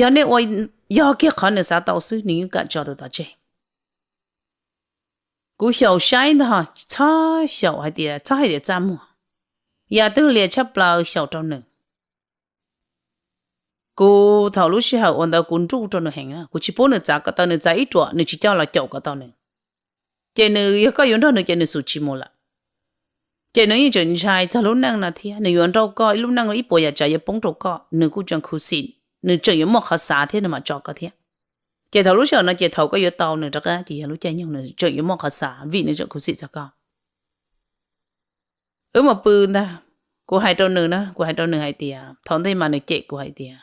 Yog nej ua, yog kiag qhov nws xav tau xwb nws yeej kam tso tus tom tseg. Kuv xyaum saib ntag, txhob xyaum hais tias txhob hais tias txaj muag, yam twg liam tshaj plaws xyaum rau nws. Kuv thaum lub sij hawm uas ntawd kuv nruj rau nws heev na, kuv tsis pub nws txav ko taw, nws txav ib ruam nws tsis coj los caum ko taw nws. Ces nws yog koj yuav nrog nws ces nws xum tsis mus lawm. Ces nws yeej tseem ntshai txog lub neej no thiab, nws yuav nrauj koj ib lub neej ib puas yam tsav yuav poob rau koj, nws kuj tseem khuv xim, nws tseem yuav muaj qhov xav thiab nws mam tso koj thiab. Ces thaum lub sij hawm no ces thaum koj yuav tau nws rov qab ces yog lub caij nyoog nws tseem yuav muaj qhov xav vim nws tseem khuv xim txog koj. Wb mus pw ntag, kuv hais rau nws na, kuv hais rau nws hais tias, thaum ntej mas nws cem kuv hais tias,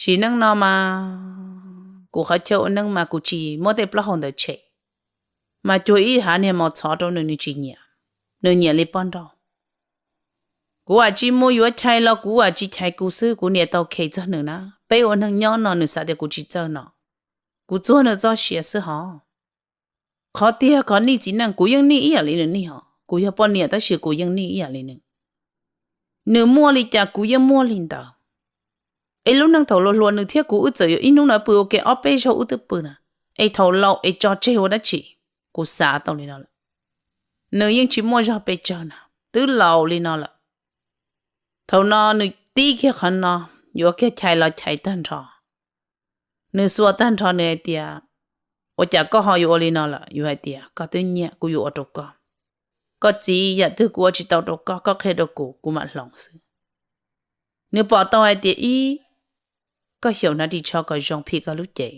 sim neej no mas kuv qhov chaw ua neej mas kuv tsis muab tej plaub hau ntawd tshem, mas cuag ib hav niag mos txhov rau nws, nws tsis nyiam, nws nyiam li poj nrauj. Kuv vam tsis mus yuav chais los kuv vam tsis chais kuv xwb, kuv niam tau khes txog nws na, peb ua neeg nyob no nws xav tias kuv tsis txawj no, kuv txuag nws txoj sia xwb hos. Qhov tiag qhov nij txiv neej kuv yeej nij ib yam li nws nij hos, kuv yog poj niam tab sis kuv yeej nij ib yam li nws. Nws muaj li cas kuv yeej muaj li ntawd. Es lub neej thaum hluas hluas nws thiab kuv wb txawm yuav ib hnub no pw ua ke ob peb zaug wb twb pw na, es thaum laus es tso tseg ua dab tsi? Kuv xav tau li no lawm. Nws yeej tsis muaj zog pes tsawg na, twb laus li no lawm. Thaum no nws tib kiag qhov no, yuav kiag chais los chais tag nrho. Nws xuas tag nrho nws hais tias, ua cas koj ho yuav ua li no lawm? Yus hais tias koj twb nyiam kuv yuav ua rau koj. Koj txiv, yam twg kuv ua tsis tau rau koj, koj qhia rau kuv, kuv mam hloov xwb. Nws pom tau hais tias ib, koj xyaum hnav ris tsho kom zoo phim koj lub cev,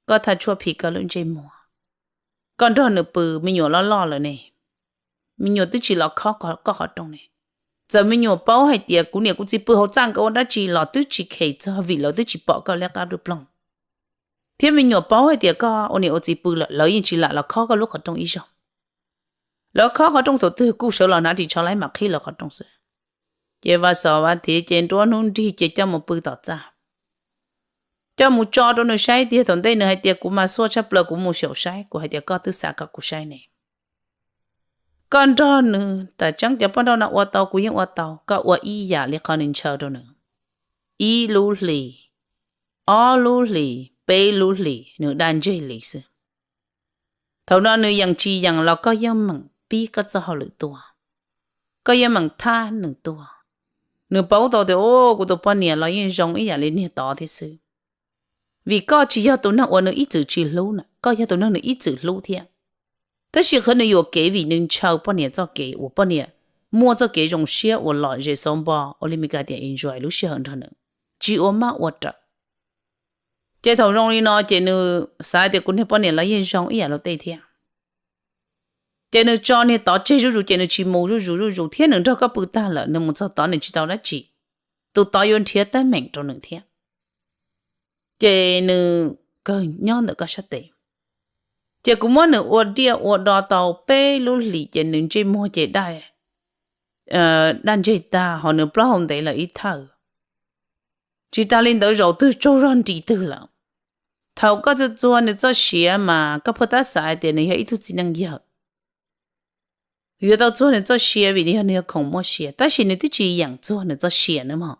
koj thaj tshuaj phim koj lub ntsej muag. Koj nrog nws pw me nyuam loj loj lawm ne, me nyuam twb tsis los khob koj qhov rooj ne. Txawm me nyuam paub hais tias kuv niam kuv txiv pw hauv txaj nkawd ua dab tsi los twb tsis khes txog vim lawv twb tsis pom koj liab qab dub ploog. Thiab me nyuam paub hais tias koj ua niam ua txiv pw lawm lawv yeej tsis lam los khob koj lub qhov rooj ib zaug. Lawv khob qhov rooj thaum twg kuj sawv los hnav ris tsho laib mam qhib lawv qhov rooj xwb. Ces vas xos vas thiv ces nruab hnub nrig ces coj mus pw tom txaj. Coj mus tso rau nws saib tiag, thaum ntej nws hais tias kuv mas xuaj tshaj plaws kuv mus xyaum saib, kuv hais tias koj twb xav kom kuv saib ne. Koj nrog nws tam tseeb cov poj nrauj no ua tau kuv yeej ua tau, koj ua ib yam li qhov nws ntshaw rau nws. Ib lub hlis, ob lub hlis, peb lub hlis nws daj ntseg li xwb. Thaum no nws yeem tsis yeem los koj yeej meem pib koj txoj hauj lwm tuaj, koj yeej meem thab nws tuaj. Nws paub tau tias kuv tus poj niam los yeej zoo ib yam li niag tod thiab xwb. Vim koj tsis yog tus neeg uas nws ib txwm tsis hlub na, koj yog tus neeg nws ib txwm hlub thiab. Tab sis qhov nws yuam kev vim nws ntshaw poj niam txoj kev uas poj niam muaj txoj kev zoo siab uas lom zem xauv npo ua li Meskas tias enjoy lub sij hawm nrog nws, tsis ua maj ua rawm. Ces thaum zoo li no ces nws xav tias kuv niag poj niam los yeej zoo ib yam luag tej thiab. Ces nws tso niag tod tseg zuj zus ces nws tsis mus zuj zus zuj zus thiab nws nrog koj pw tag lawm nws mus txog tod nws tsis tau dab tsi. Tus tod yuav nrhiav teeb meem rau nws thiab. Ces nws kawg nyob ntawm koj sab tes. Ces kuv muab nws ua diaj ua do tau peb lub hlis ces nws ntsej muag ces daj ntseg tag ho nws plaub hau ntev lawm ib thawj. Tsis tas li ntawd zaum twg tsaug zog nris twg lawm. Thaum koj txuag txuag nws txoj sia mas koj pheej tab xav hais tias nws yog ib tug txiv neej yawg. Yuav tau txuag nws txoj sia vim nws yog nws yog khoom muaj sia, tab sis nws twb tsis yeem txuag nws txoj sia nawb mog.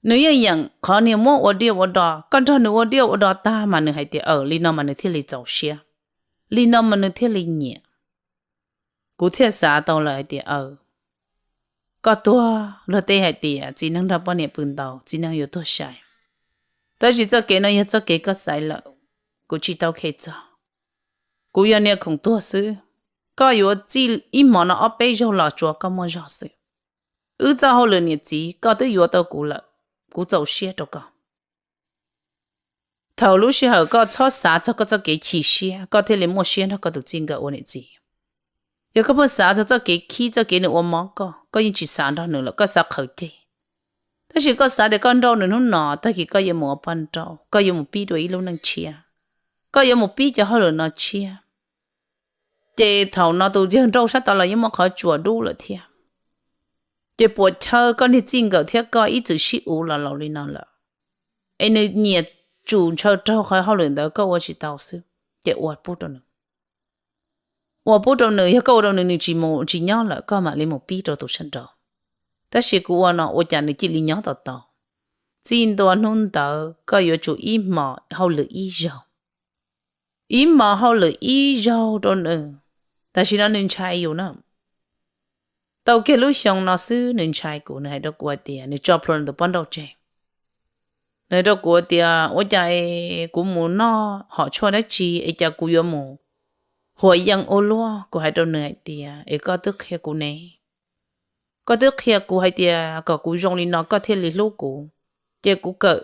Nws yeej yeem qhov niag muab ua diaj ua do, koj nrog nws ua diaj ua do tag mas nws hais tias aws li no mas nws thiaj li txaus siab, li no mas nws thiaj li nyiam. Kuv thiaj xav tau lawm hais tias aws, koj tuag luag tej hais tias txiv neej nrog poj niam pw ntau txiv neej yuav tuag sai. Tab sis txoj kev no yog txoj kev koj xaiv lawm, kuv tsis tau khe txog. Kuv yog niag khoom tuag xwb, koj yuav txij ib hmo no ob peb zaug los tsuav koj muaj zog xwb. Wb txoj hauj lwm niam txiv koj twb yuav tau kuv lawm, kuv txaus siab rau koj. Thaum lub sij hawm koj txhob xav txog koj txoj kev chim siab koj thiaj li muaj siab nrog koj tus txij nkawm ua niam txiv. Yog koj pheej xav txog txoj kev khib txoj kev nws ua mob koj, koj yeej tsis xav nrog nws lawm koj xav qhawv ceg. Tab sis koj xav tias koj nrauj nws hnub no tag kis koj yuav mus ua poj nrauj, koj yuav mus pib dua ib lub neej tshiab, koj yuav mus pib cov hauj lwm no tshiab. Ces thaum no tus yawg nrauj sab tod los yeej muaj qhov tsuas dub lawm thiab. Ces puas chawj koj niag txij nkawm thiab koj ib txwm sib uv los laus li no lawm, es nws nyiam tsum ntshaw raug qhov hauj lwm ntawd koj ua tsis tau xwb, ces ua pub rau nws. Ua pub rau nws, yog koj ua rau nws nws tsis mus tsis nyob lawm koj mam li mus pib rau tus sab nraud. Tab sis kuv ua no ua cas nws cia li nyob tau tau. Txij ntua hnub ntawd koj yuav tsum ib hmos hauj lwm ib zaug. ib hmos hauj lwm ib zaug rau nws, tam sim no nws ntshai yus na. Tau kiag lub xyoo no xwb nws ntshai kuv, nws hais rau kuv hais tias nws tso plhuav nws tus pob nrauj tseg. Nws hais rau kuv tias ua cas es kuv mus noj hom tshuaj dab tsi es cas kuv yuav mus huas yees ua luaj. Kuv hais rau nws hais tias es koj twb qhia kuv ne, koj twb qhia kuv hais tias kom kuv zoo li no koj thiaj li hlub kuv, ces kuv kawm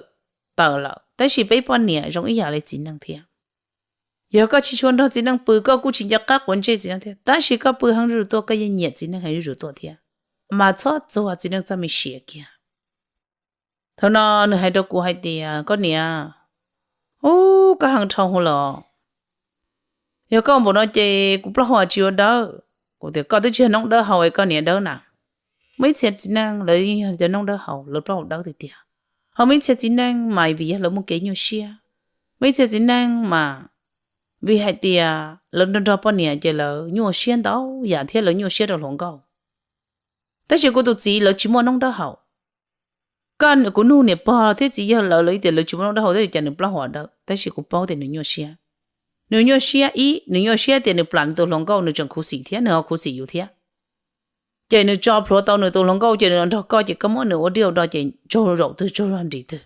tawm lawm. Tab sis peb poj niam zoo ib yam li txiv neej thiab. Yog koj tsis tshua nrog txiv neej pw koj kuj tsis nco qab quav ntsej txiv neej thiab, tab sis koj pw heev zuj zus tuaj, koj yeej nyiam txiv neej heev zuj zus tuaj thiab, mas txhob txuag txiv neej txoj me siav kiag. Thaum no nws hais rau kuv hais tias koj niam, ub, koj heev dhau hwv los, yog koj npaum no ces kuv plaub hau tsis ua dawb. Kuv tias koj twb tsis yog noob dawb hau es koj niam dawb na. Muaj ib txhia txiv neej lawv yog cov noob dawb hau lawv plaub hau dawb tiag tiag, ho muaj ib txhia txiv neej mas vim yog lawv muaj kev nyuaj siab, muaj ib txhia txiv neej mas vim hais tias lawv nrog nrog poj niam ces lawv nyuaj siab ntau yam thiab lawv nyuaj siab rau hluas nkauj. Tab sis kuv tus txiv lawv tsis muaj noob dawb hau. Koj, kuv nug niam pog thiab txiv yawg lawv, lawv tias lawv tsis muaj noob dawb hau thiab cas nws plaub hau dawb, tab sis kuv paub tias nws nyuaj siab. Nws nyuaj siab ib, nws nyuaj siab tias nws plam nws tus hluas nkauj nws tseem khuv xim thiab nws ho khuv xim yus thiab. Ces nws tso plhuav tau nws tus hluas nkauj ces nws los nrog koj ces koj muab nws ua dib ua do ces tsaug zaum twg tsaug zog nrim twg.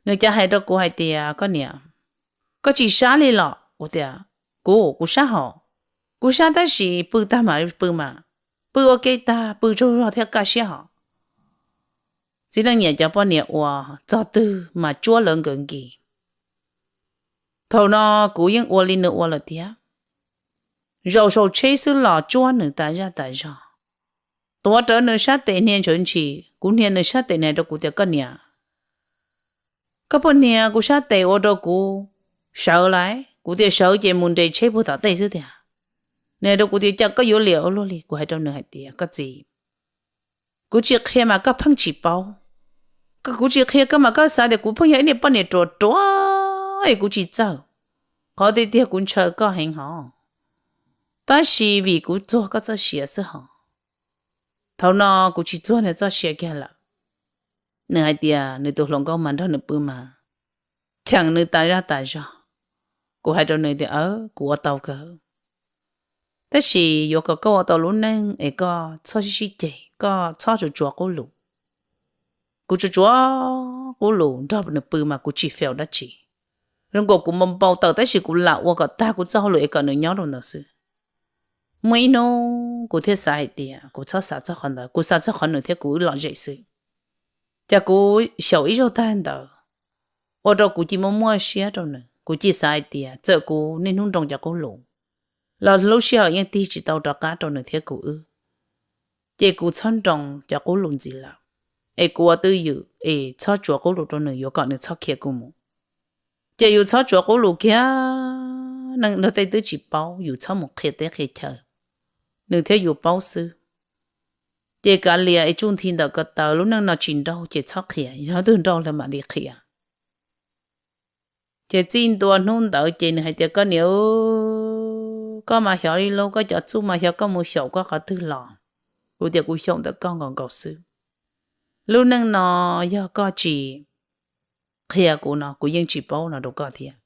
Nws cas hais rau kuv hais tias koj niam, koj tsis sab li los? Kuv tias kuv, kuv sab hos, kuv sab tab sis pw tag mas pw mas, pw ua ke tag pw tsaug zog thiab kaj siab hos. Txiv neej nyiam cov poj niam uas txog twg mas tsuab lawv nkawd nkis. Thaum no kuv yeej ua li nws ua lawm tiag, zaum saum tsheb xwb los tsuab nws tas zaj tas zog. Tuav rawv nws sab tes hnia ntshawv ntshis, kuv hnia nws sab tes nws hais rau kuv tias koj niam, koj puas hnia kuv sab tes ua rau kuv sawv lawm? Kuv tias sawv ces mus nres tsheb puag tom tej xwb tiag. Nws hais rau kuv tias cas koj yuav liam ua luaj li? Kuv hais rau nws hais tias koj txiv, kuv tsis qhia mas koj pheej tsis paub, koj, kuv tsis qhia koj mas koj xav tias kuv pheej yog ib niag poj niam ruam ruam es kuv tsis txawj. Qhov tiag tiag kuv ntshaw koj heev hos, tab sis vim kuv txuag koj txoj sia xwb hos. Thaum no kuv tsis txuag nws txoj sia kiag lawm. Nws hais tias nws tus hluas nkauj mas nrog nws pw mas cheem nws tas zaj tas zog. Kuv hais rau nws tias kuv ua tau kawg, tab sis yuav kom koj ua tau lub neej es koj txhob sib sib ceg, koj txhob tsuav tsuav qub lus. Kuv tsuav tsuav qub lus nrog nws pw mas kuv tsis fail dab tsi. Zoo nkaus kuv npau npau taws tab sis kuv lam ua kom tag kuv txoj hauj lwm es kom nws nyob rau ntawd xwb. Muaj ib hnub kuv thiaj xav hais tias kuv txhob xav txog qhov ntawd, kuv xav txog qhov nws thiab kuv wb lom zem xwb. Ces kuv xyaum ib zaug tag ntawd, ua rau kuv cia muaj muaj siab rau nws. Kuv cia xav hais tias txawm kuv niaj hnub nroo cov qub lus los lub sij hawm yeej tig tsis tau rov qab rau nws thiab kuv wb. Ces kuv txhob nroo cov qub lus ntxiv lawm, es kuv ua twj ywm es txhob tsuav qub lus rau nws, yuav kom nws txhob khiav kuv mus. Ces yus txhob tsuav qub lus kiag, neeg nrog tej twb tsis paub yus txhob mus qhia teb qhia chaw, nws thiab yus paub xwb. Ces kav liam es tsuj nthi ntawm ko taw, lub neej no tsis nrauj ces txhob qhia, yog twg nrauj lawv mam li qhia. Ces txij ntua hnub ntawd ces nws hais tias koj niam, koj mas xyov li lauj, koj cov txuj mas xyov koj mus xyaum koj qhov twg los. Kuv tias kuv xyaum ntawm koj nkaus nkaus xwb. Lub neej no yog koj tsis qhia kuv no kuv yeej tsis paub no rau koj thiab.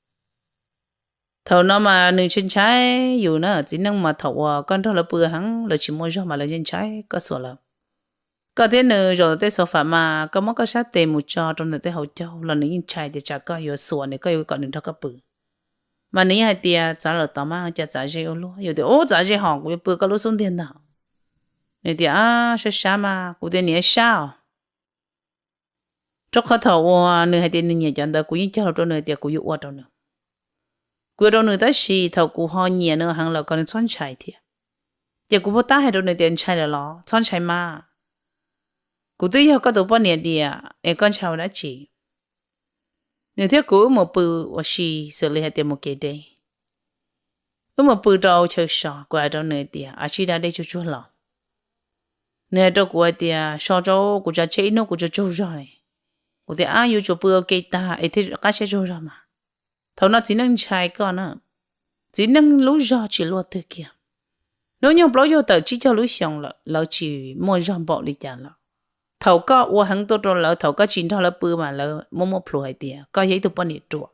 Thaum no mas nws ntshai ntshai yus na, txiv neej mas thaum uas koj nrog lawv pw heev lawv tsis muaj zog mas lawv ntshai ntshai koj xuas lawv. Koj thiab nws zaum ntawm tej sofa mas koj muab koj sab tes mus tso rau ntawm tej hauv caug los nws yeej ntshai tias tsam koj yuav xuas nws, koj yuav kom nws nrog koj pw. Mas nws yeej hais tias txav lawm tod mas cas txav ze ua luaj, yus tias ub txav ze hos kuv yuav pw koj lub xub ntiag ntag. Nws tias sab sab mas, kuv tias niam sab os. Rau qhov thaum uas nws hais tias nws nyiam cov ntawd kuv yeej cog lus rau nws tias kuv yuav ua rau nws. Kuv ua rau nws tab sis thaum kuv ho nyiam nws heev lawm kom nws txhob ntshai thiab. Ces kuv puag ta hais rau nws tias ntshai lawm los txhob ntshai mas, kuv twb yog koj tus poj niam diam es koj ntshai ua dab tsi. Nws thiab kuv wb mus pw ua si xws li hais tias mus kev deb. Wb mus pw rau chaw so, kuv hais rau nws tias ab sib da dej tsuag tsuag los. Nws hais rau kuv hais tias so rau kuv tsav tsheb ib hnub kuv tsaug tsaug zog ne. Kuv tias ab yuav tsum pw ua ke tag es thiaj qab siab tsaug zog mas. Thaum no txiv neej ntshai koj na, txiv neej lub zog tsis luaj twg kiag. Hnub nyoog plaub caug tawm tsib caug lub xyoo lawm lawv tsis muaj zog npaum li cas lawm. Thaum koj ua heev tuaj rau lawv, thaum koj tsis nrog lawv pw mas lawv muaj muaj plhus hais tias koj yog ib tug poj niam ruam.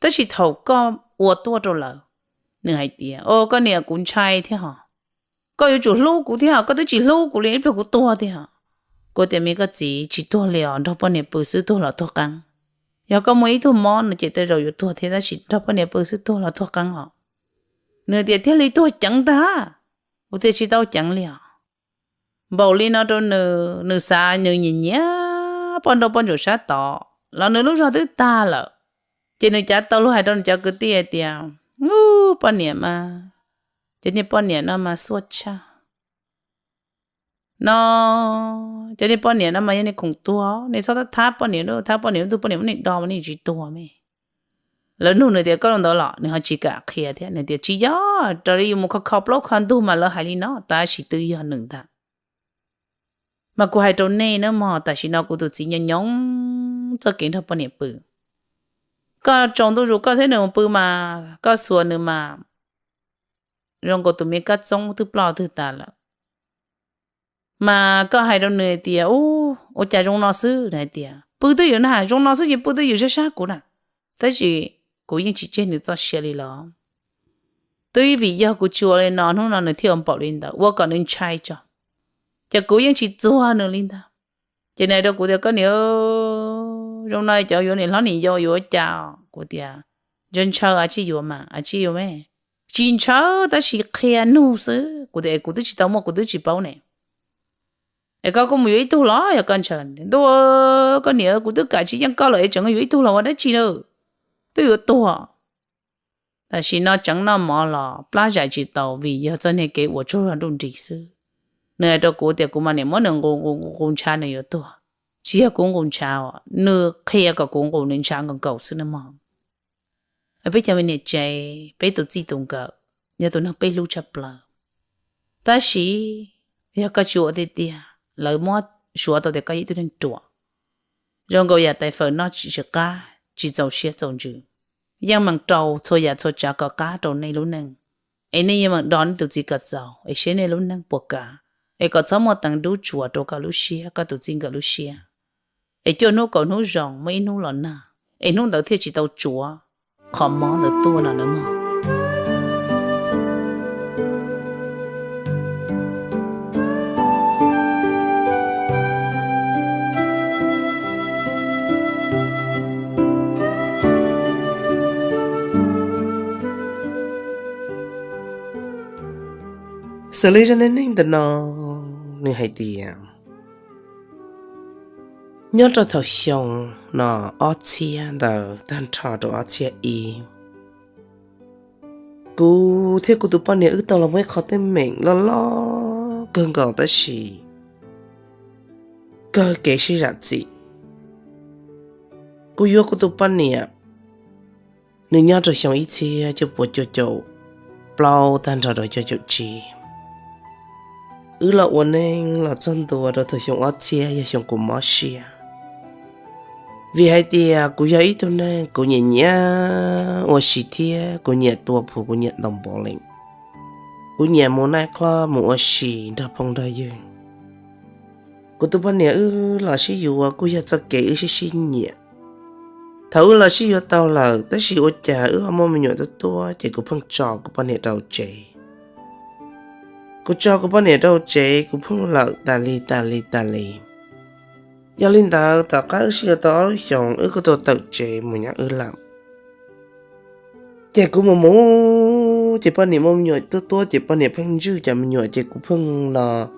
Tab sis thaum koj ua tuaj rau lawv. Nws hais tias, o koj niam, kuv ntshai thiab hos, koj yuav tsum hlub kuv thiab hos, koj twb tsis hlub kuv li, ib pliag kuv tuag tiag. Kuv tias, me koj txiv, tsis tuag li os, nrog poj niam pw xwb, tuag los tuag qeeb. Yog koj muaj ib tug mob no ces tej zaum yuav tuag thiab, tab sis nrog poj niam pw xwb, tuag los tuag qeeb os. Nws tias, thiaj li tuag ceev ntag. Kuv tias, tsis tau ceev li os. Npaum li no rau nws, nws xav nws nyiam nyiam poj nrauj poj ntsuam sab tod los nws lub zog twb tag lawm. Ces nws cav tau lus hais rau nws cov kwv tij hais tias, u, poj niam mas, cov niag poj niam no mas xuaj tshaj no, cov niag poj niam no mas yog niag khoom tuag, nej txhob thab thab poj niam, thab poj niam, tus poj niam muab nej do mas nej tsis tuag me. Lawv nug nws tias, koj ua ntawd los? Nws ho tsis kam qhia thiab, nws tias, tsis yog, raws li yus mus kho kho plaub kho ntug mas lawv hais li no, tab sis twb yog nws ntag. Mas kuv hais rau nej nawb mog, tam sim no kuv tus txiv nyob nyob txoj kev nrog poj niam pw. Koj tsaus ntuj zus koj thiab nws mus pw mas koj xuas nws mas zoo nkaus tus me kab txoob twb ploj twg tas lawm. Mas koj hais rau nws hais tias, u, ua cas zoo no xwb? Nws hais tias, pw twj ywm na, zoo no xwb ces pw twj ywm sab sab kuv na. Tab sis kuv yeej tsis tseg nws txoj sia li los. Twb vim yog kuv tsis ua li no hnub no nws thiaj ua npaum li ntawd, ua kom nws ntshai tso. Ces kuv yeej tsis txuag nws li ntag. Ces nws hais rau kuv tias, koj niam, zoo no cov yuav niam hlob niam yau yuav ua cas? Kuv tias, ntshaw ntshaw, a tsij yuav mas a tsij yuav me. Tsis ntshaw tab sis qhia nug xwb. Kuv tias, kuv twb tsis tau muaj, kuv twb tsis paub ne. Es koj kuj mus yuav ib tug los yog koj ntshaw? Ntuj, koj niam, kuv twb kam tsis yeej koj lawm es tseem yuav ib tug los ua dab tsi na? Twb yuav tuag. Tam sim no tseev noj mov los plab zais tsis tau vim yog txoj niag kev uas tsaug zog nruj nrig xwb. Nws hais rau kuv tias kuv mas niam muab nws nqus nqus nqus ntshav nws yuav tuag. Tsis yog kuv nqus ntshav, nws qhia kom kuv nqus nws ntshav nkaus nkaus xwb na mog. Peb cov me niam tsev, peb tus txij tus nkawm yog tus neeg peb hlub tshaj plaws. Tab sis yog koj tsis ua tiag tiag, lawv muab suav tau tias koj yog ib tug neeg ruam, zoo nkaus yam tais fawm noj tsis qab, tsis txaus siab txaus ntsws, yeej meem rau txhua yam txhua tsav kom qab rau nej lub neej, es nej yeej meem do nej tus txiv kom txaus, es seb nej lub neej puas kav, es kom txhob muaj teev dub tsuas rau koj lub siab, koj tus txij nkawm lub siab, es cuaj hnub kaum hnub zoo muaj ib hnub los nag, es hnub ntawd thiaj tsis tau tsuav qhov mob ntawd tuaj no nawb mog. Xws li zaj neej neeg ntawm no nws hais tias, nyob rau thaum xyoo no ob txhiab ntawd tag nrho rau ob txhiab ib, kuv thiab kuv tus poj niam wb tau los muaj ib qho teeb meem loj loj kawg nkaus tab sis kawg kev sib zam txim. Kuv yuav kuv tus poj niam, nws nyob rau xyoo ib txhiab cuaj puas cuaj caum plaub tag nrho rau cuaj caum tsib. Wb los ua neej los txog ntua rau thaum xyoo ob txhiab yog xyoo kuv mob siab, vim hais tias kuv yog ib tug neeg kuv nyiam nyiam ua si thiab kuv nyiam tua phu, kuv nyiam ntaus npaus lees, kuv nyiam mus night club mus ua si nrog phooj nrog ywg. Kuv tus poj niam wb los sib yuav kuj yog txoj kev wb sib sib nyiam. Thaum wb los sib yuav tau lawm tab sis ua cas wb ho muaj me nyuam tuaj tuaj ces kuv pheej tso kuv poj niam rau tsev. Kuv tso kuv poj niam rau tsev kuv pheej lawm tas li tas li tas li. Yog li ntawd tom qab wb sib yuav tau ob lub xyoos wb kuj tau tawm tsev mus nyob wb lawm. Ces kuv mus mus ces poj niam muaj me nyuam tuaj tuaj ces poj niam pheej ntswj cov me nyuam ces kuv pheej los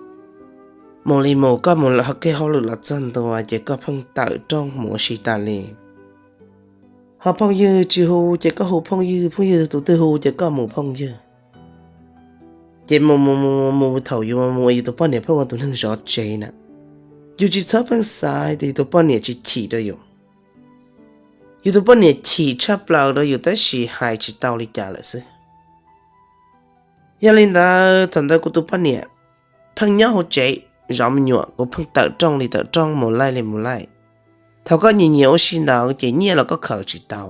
mus li mus, koj mus lawm ho kiag hauj lwm los txog ntua ces koj pheej tawm rooj mus ua si tas li. Ho phooj ywg tsis hu ces koj hu phooj ywg, phooj ywg tus twg hu ces koj mus phooj ywg. Ces mus mus mus mus thaum yus mus yus tus poj niam pheej ua tus neeg zov tsev na, yus tsis txhob pheej xav tias yus tus poj niam tsis chim rau yus. Yus tus poj niam chim tshaj plaws rau yus tab sis hais tsis tau li cas lawm xwb. Yog li ntawd thaum ntawd kuv tus poj niam pheej nyob hauv tsev zov me nyuam, kuv pheej tawm rooj li tawm rooj mus laij li mus laij. Thaum koj nyiam nyiam ua si ntawd ces nyiaj los koj khaws tsis tau.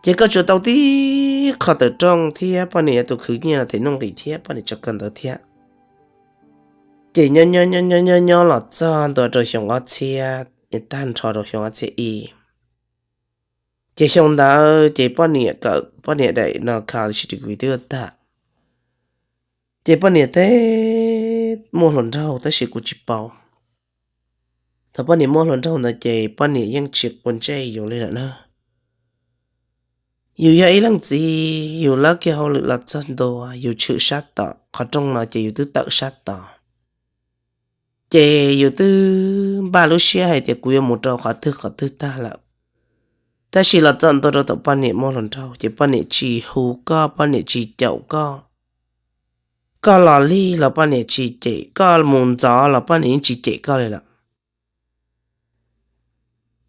Ces koj tsuas tau tib qho tawm rooj thiab poj niam yuav tus khwv nyiaj los them nuj nqis thiab poj niam tso kawg ntawd thiab. Ces nyob nyob nyob nyob los txog ntua rau xyoo ob txhiab, tag nrho rau xyoo ob txhiab ib. Ces xyoo ntawd ces poj niam kawm poj niam daim no college degree twb yuav tag, ces poj niam teb muaj hluas nraug tab sis kuv tsis paub. Thaum poj niam muaj hluas nraug ntawd ces poj niam yeej tsis quav ntsej yus li lawm na. Yus yog ib leej txiv, yus lawb kiag hauj lwm los txog ntua, yus tshwm sab tom qhov rooj no ces yus twb tawm sab tod. Ces yus twb npaj lub siab hais tias kuv yuav mus rau qhov twg qhov twg tag lawm, tab sis los txog ntua rau tom poj niam muaj hluas nraug ces poj niam tsis hu koj, poj niam tsis caum koj. Koj los lig los poj niam tsis cem, koj mus ntxov los poj niam yeej tsis cem koj li lawm.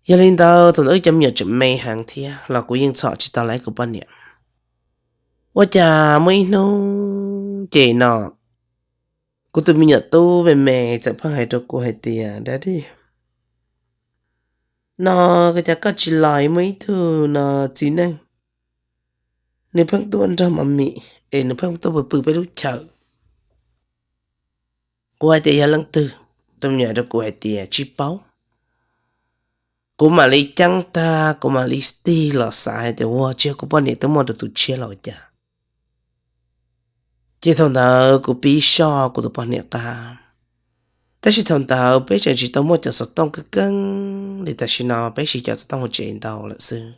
Yog li ntawd thaum ntawd wb cov me nyuam tseem me heev thiab los kuv yeej txhom tsis tau lawv kuv poj niam. Ua cas muaj ib hnub ces no kuv tus me nyuam tub me me txawm pheej hais rau kuv hais tias, Daddy, no cas koj tsis los, muaj ib tug no txiv neej, nws pheej tuaj nrog Mommy es nws pheej tuaj pw pw peb lub chaw. Kuv hais tias, Yog leej twg? Tus me nyuam rau kuv hais tias, Tsis paub. Kuv mam li ceeb tag, kuv mam li tig los xav hais tias, Ua, tsis yog kuv poj niam twb muaj rau tus tshiab los cas? Ces thaum ntawd kuv pib soj kuv tus poj niam qab, tab sis thaum ntawd peb tseem tsis tau muaj cov xov tooj keeb keeb li, tam sim no peb siv cov xov tooj hauv tsev ntau lawm xwb.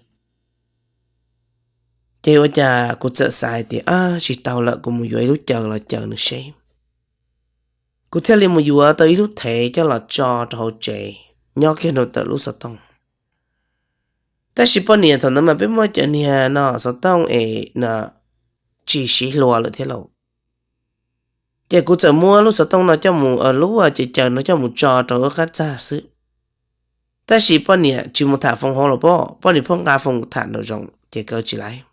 Ces ua cas kuv txawm xav hais tias, Ab, tsis tau lawm, kuv mus yuav ib lub caws los caws nws seb. Kuv thiaj li mus yuav tau ib lub thev coj los tso rau hauv tsev, nyob kiag rau ntawm lub xov tooj. Tab sis poj niam thaum ntawd mas peb muaj cov niag no xov tooj es no tsis siv hlua lawm thiab lauj. Ces kuv txawm muab lub xov tooj no coj mus, lub caws caws no coj mus tso rau lub qab txag xwb. Tab sis poj niam tsis mus tham foos hauv los poj, poj niam pheej nqa foos tham nraum zoov ces kaw tsis laiv.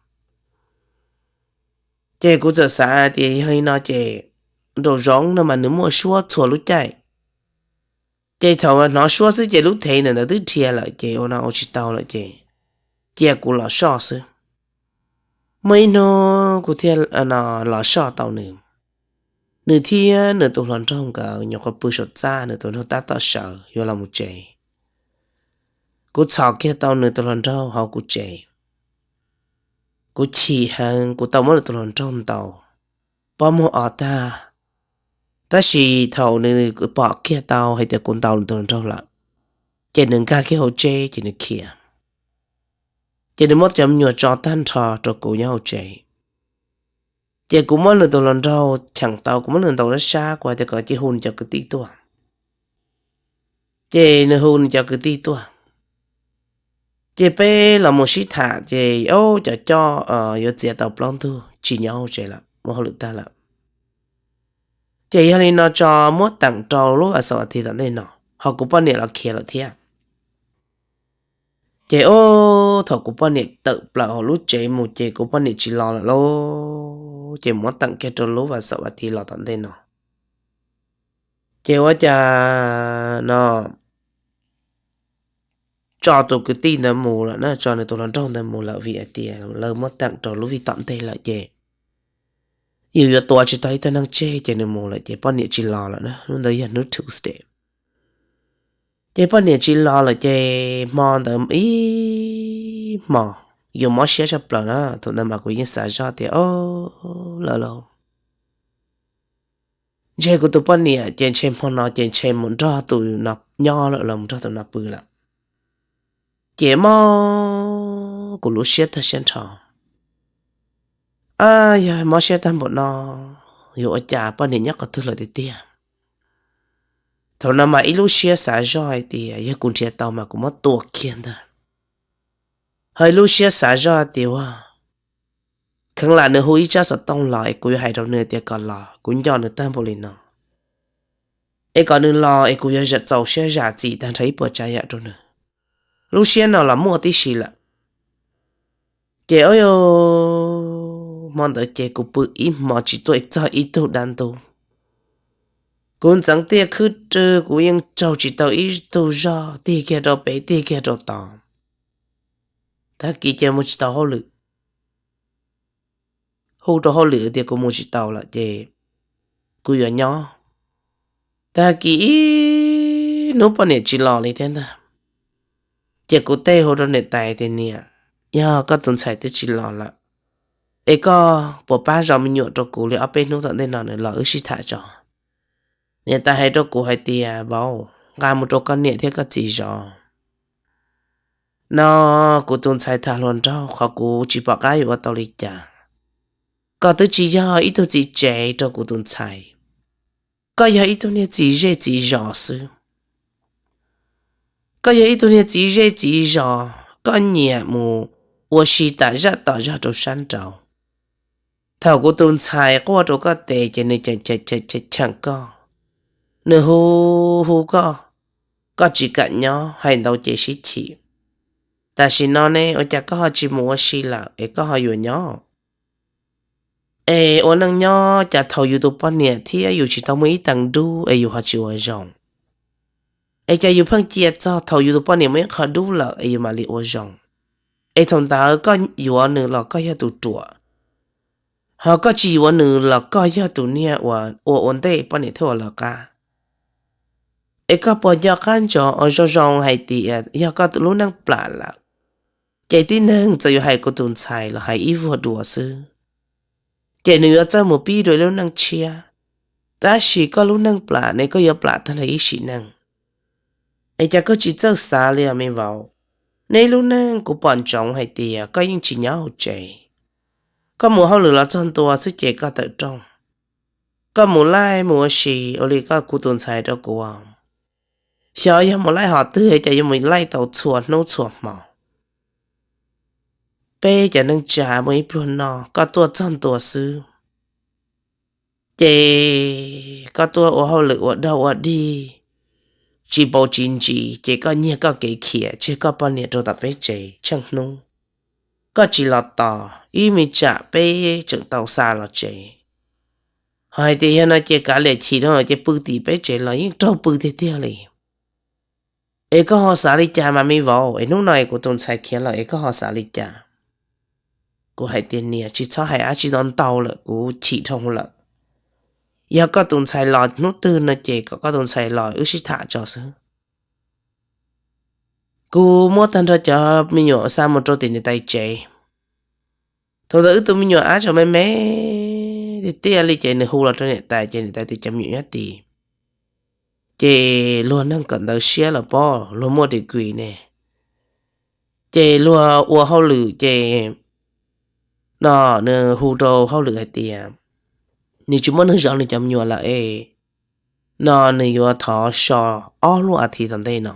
Ces kuv txawm xav tias yog li no ces nraum zoov no mas nws muaj suab txhua lub caij. Ces thaum hnov suab xwb ces lub thev ntawm ntawd twb dhia lawm ces ua no ua tsis tau lawm ces cia kuv los soj xwb. Muaj ib hnub kuv thiaj los soj tau nws. Nws thiab nws tus hluas nraug nkawd nyuam qhuav pw saum txaj, nws tus nraug tab tom sawv yuav los mus tsev. Kuv txhos kiag tau nws tus hluas nraug hauv kuv tsev. Kuv chim heev, kuv tau muab nws tus hluas nraug ntaus pob muag o tag. Tab sis thaum nws pom kiag tau hais tias kuv ntaus nws tus hluas nraug lawm, ces nws nkag kiag hauv tsev ces nws khiav. Ces nws muab cov me nyuam tso tag nrho rau kuv nyob hauv tsev. Ces kuv muab nws tus hluas nraug cheem tau, kuv muab nws ntaus sab sab, kuv hais tias kom cia hu nws cov kwv tij tuaj. Ces nws hu nws cov kwv tij tuaj. Ces peb los mus sib tham ces cov coj yuav txiav tau plaub ntug tsis nyob hauv tsev lawm, ua hauj lwm tag lawm. Ces yog li no tso muab teem rau lub vas xaum vas thiv tom ntej no, ho kuv poj niam los khiav lawm thiab. Ces thaum kuv poj niam tawm plaws hauv lub tsev mus ces kuv poj niam tsis los lawm lauj, ces muab teem kiag rau lub vas xaum vas thiv los tom ntej no. Ces ua cas no tso tus kwv tij ntawd mus lawm na, tso nws tus hluas nraug ntawd mus lawm vim hais tias lawv muab teem rau lub vij tom ntej lawm ces yus yuav tuav tsis tau ib tug neeg tseg ces nws mus lawm ces poj niam tsis los lawm na, hnub ntawd yog hnub Tuesday. Ces poj niam tsis los lawm ces hmo ntawd ib hmos yus mob siab tshaj plaws na, thaum ntawd mas kuv yeej xav zoj tias o, lawm lauj, ntshe kuv tus poj niam ces ntshe hmo no ces ntshe mus nrog tus no nyob lawm los mus nrog tus no pw lawm. Ces mob kuv lub siab tag siab nrho. Ab, yog mob siab tag npaum no, yuav ua cas poj niam nyob qhov twg lawm tiag tiag. Thaum no mas ib lub siab xav zoj hais tias yog kuv nrhiav tau mas kuv muab tua kiag ntag. Ho ib lub siab xav zoj tias ua kheev lam nws hu ib tsab xov tooj los es kuv yuav hais rau nws tias kom los, kuv nco nws tag npaum li no, es kom nws los es kuv yuav txaus siab zam txim tag nrho ib puas tsav yam rau nws. Lub siab no los muaj tib si lawm. Ces o, hmo ntawd ces kuv pw ib hmo tsis tuaj txog ib tug dab ntub. Kuv ntxeev tiaj khwb rwg, kuv yeej raug tsis tau ib tug zog, tig kiag rau pem tig kiag rau tod. Tag kis ces mus tsis tau hauj lwm. Hu rau hauj lwm tias kuv mus tsis tau lawm ces kuv yuav nyob. Tag kis ib hnub poj niam tsis los li thiab ntag. Ces kuv tej hu rau niam tais tias niam, yog koj tus ntxhais twb tsis los lawm, es koj puas pab zov me nyuam rau kuv li ob peb hnub tom ntej no nws los wb sib tham tso. Niam tais hais rau kuv hais tias, vauv, nqa mus rau koj niam thiab koj txiv zov. No kuv tus ntxhais tham hluas nraug qhov kuv tsis pom qab yuav ua tau li cas. Koj twb tsis yog ib tug txiv tsev rau kuv tus ntxhais, koj yog ib tug niag txiv zej txiv zos xwb. Koj yog ib tug niag txiv zej txiv zos, koj nyiam mus ua si tam zaj tom zog rau sab nraud. Thaum kuv tus ntxhais quaj rau koj tes ces nws cheem koj, nws hu hu koj, koj tsis kam nyob, hais ntau ces sib chim. Tam sim no ne ua cas koj ho tsis mus ua si lawm es koj ho yuav nyob? Es ua neej nyob cas thaum yus tus poj niam thiab yus tsis tau muaj ib teev dub es yus ho tsis ua zoo? Es cas yus pheej cia txog thaum yus tus poj niam muaj ib qho dub lawm es yus mam li ua zoo? Es thaum ntawd koj yuav nws los koj yog tus ruam, ho koj tsis yuav nws los koj yog tus niag uas ua ua ntej poj niam thiaj ua lawv qab. Es koj puas nco qab ntsoov ua zoo zoo hais tias yog koj lub neej plam lawm, ces tib neeg txawm yuav hais kuv tus ntxhais los hais ib vuag dua xwb, ces nws yuav txawj mus pib dua lub neej tshiab. Tab sis koj lub neej plam ne koj yuav plam tag nrho ib sim neej. Es cas koj tsis txawj xav li os me vauv? Neb lub neej kuv pom ntsoov hais tias koj yeej tsis nyob hauv tsev. Koj mus hauj lwm los txog ntua xwb ces koj tawm rooj, koj mus laij mus ua si ua li koj kuv tus ntxhais rau kuv. Xyov yog mus laij hom twg cas yuav mus laij tau txhua hnub txhua hmo. Peb cov neej tsa muaj ib pluag no koj tuaj txog ntua xwb, ces koj tuaj ua hauj lwm ua dog ua dig, tsis npau tsis ntsis ces koj nyiag koj kev khiav tseg koj poj niam rau tom peb tsev tsheej hnub. Koj tsis los tos ib me tsam peb tseem tau xa los tsev. Ho hais tias yog no ces kav liam chim rau ces pw tim peb tsev los yeej raug pw tiag tiag li. Es koj ho xav li cas mas me vauv? Es hnub no es kuv tus ntxhais khiav lawm es koj ho xav li cas? Kuv hais tias niam tsis txhob hais dab tsi ntau ntau lawm, kuv chim dhau lawm. Yog koj tus ntxhais los hnub twg no ces kom koj tus ntxhais los wb sib tham tso xwb. Kuv muab tag nrho cov me nyuam xa mus rau tim niam tais tsev. Thaum ntawd wb tus me nyuam ab tseem me me tiag tiag li ces nws hu los rau niam tais ces niam tais tias cov me nyuam nyob tid. Ces luag neeg kawm ntawv siab lawm pob, luag muaj degree ne. Ces luag ua hauj lwm ces no nws hu rau hauj lwm hais tias nws tsis muaj neeg zov nws cov me nyuam lawm es no nws yuav thov so ob lub as thiv tom ntej no.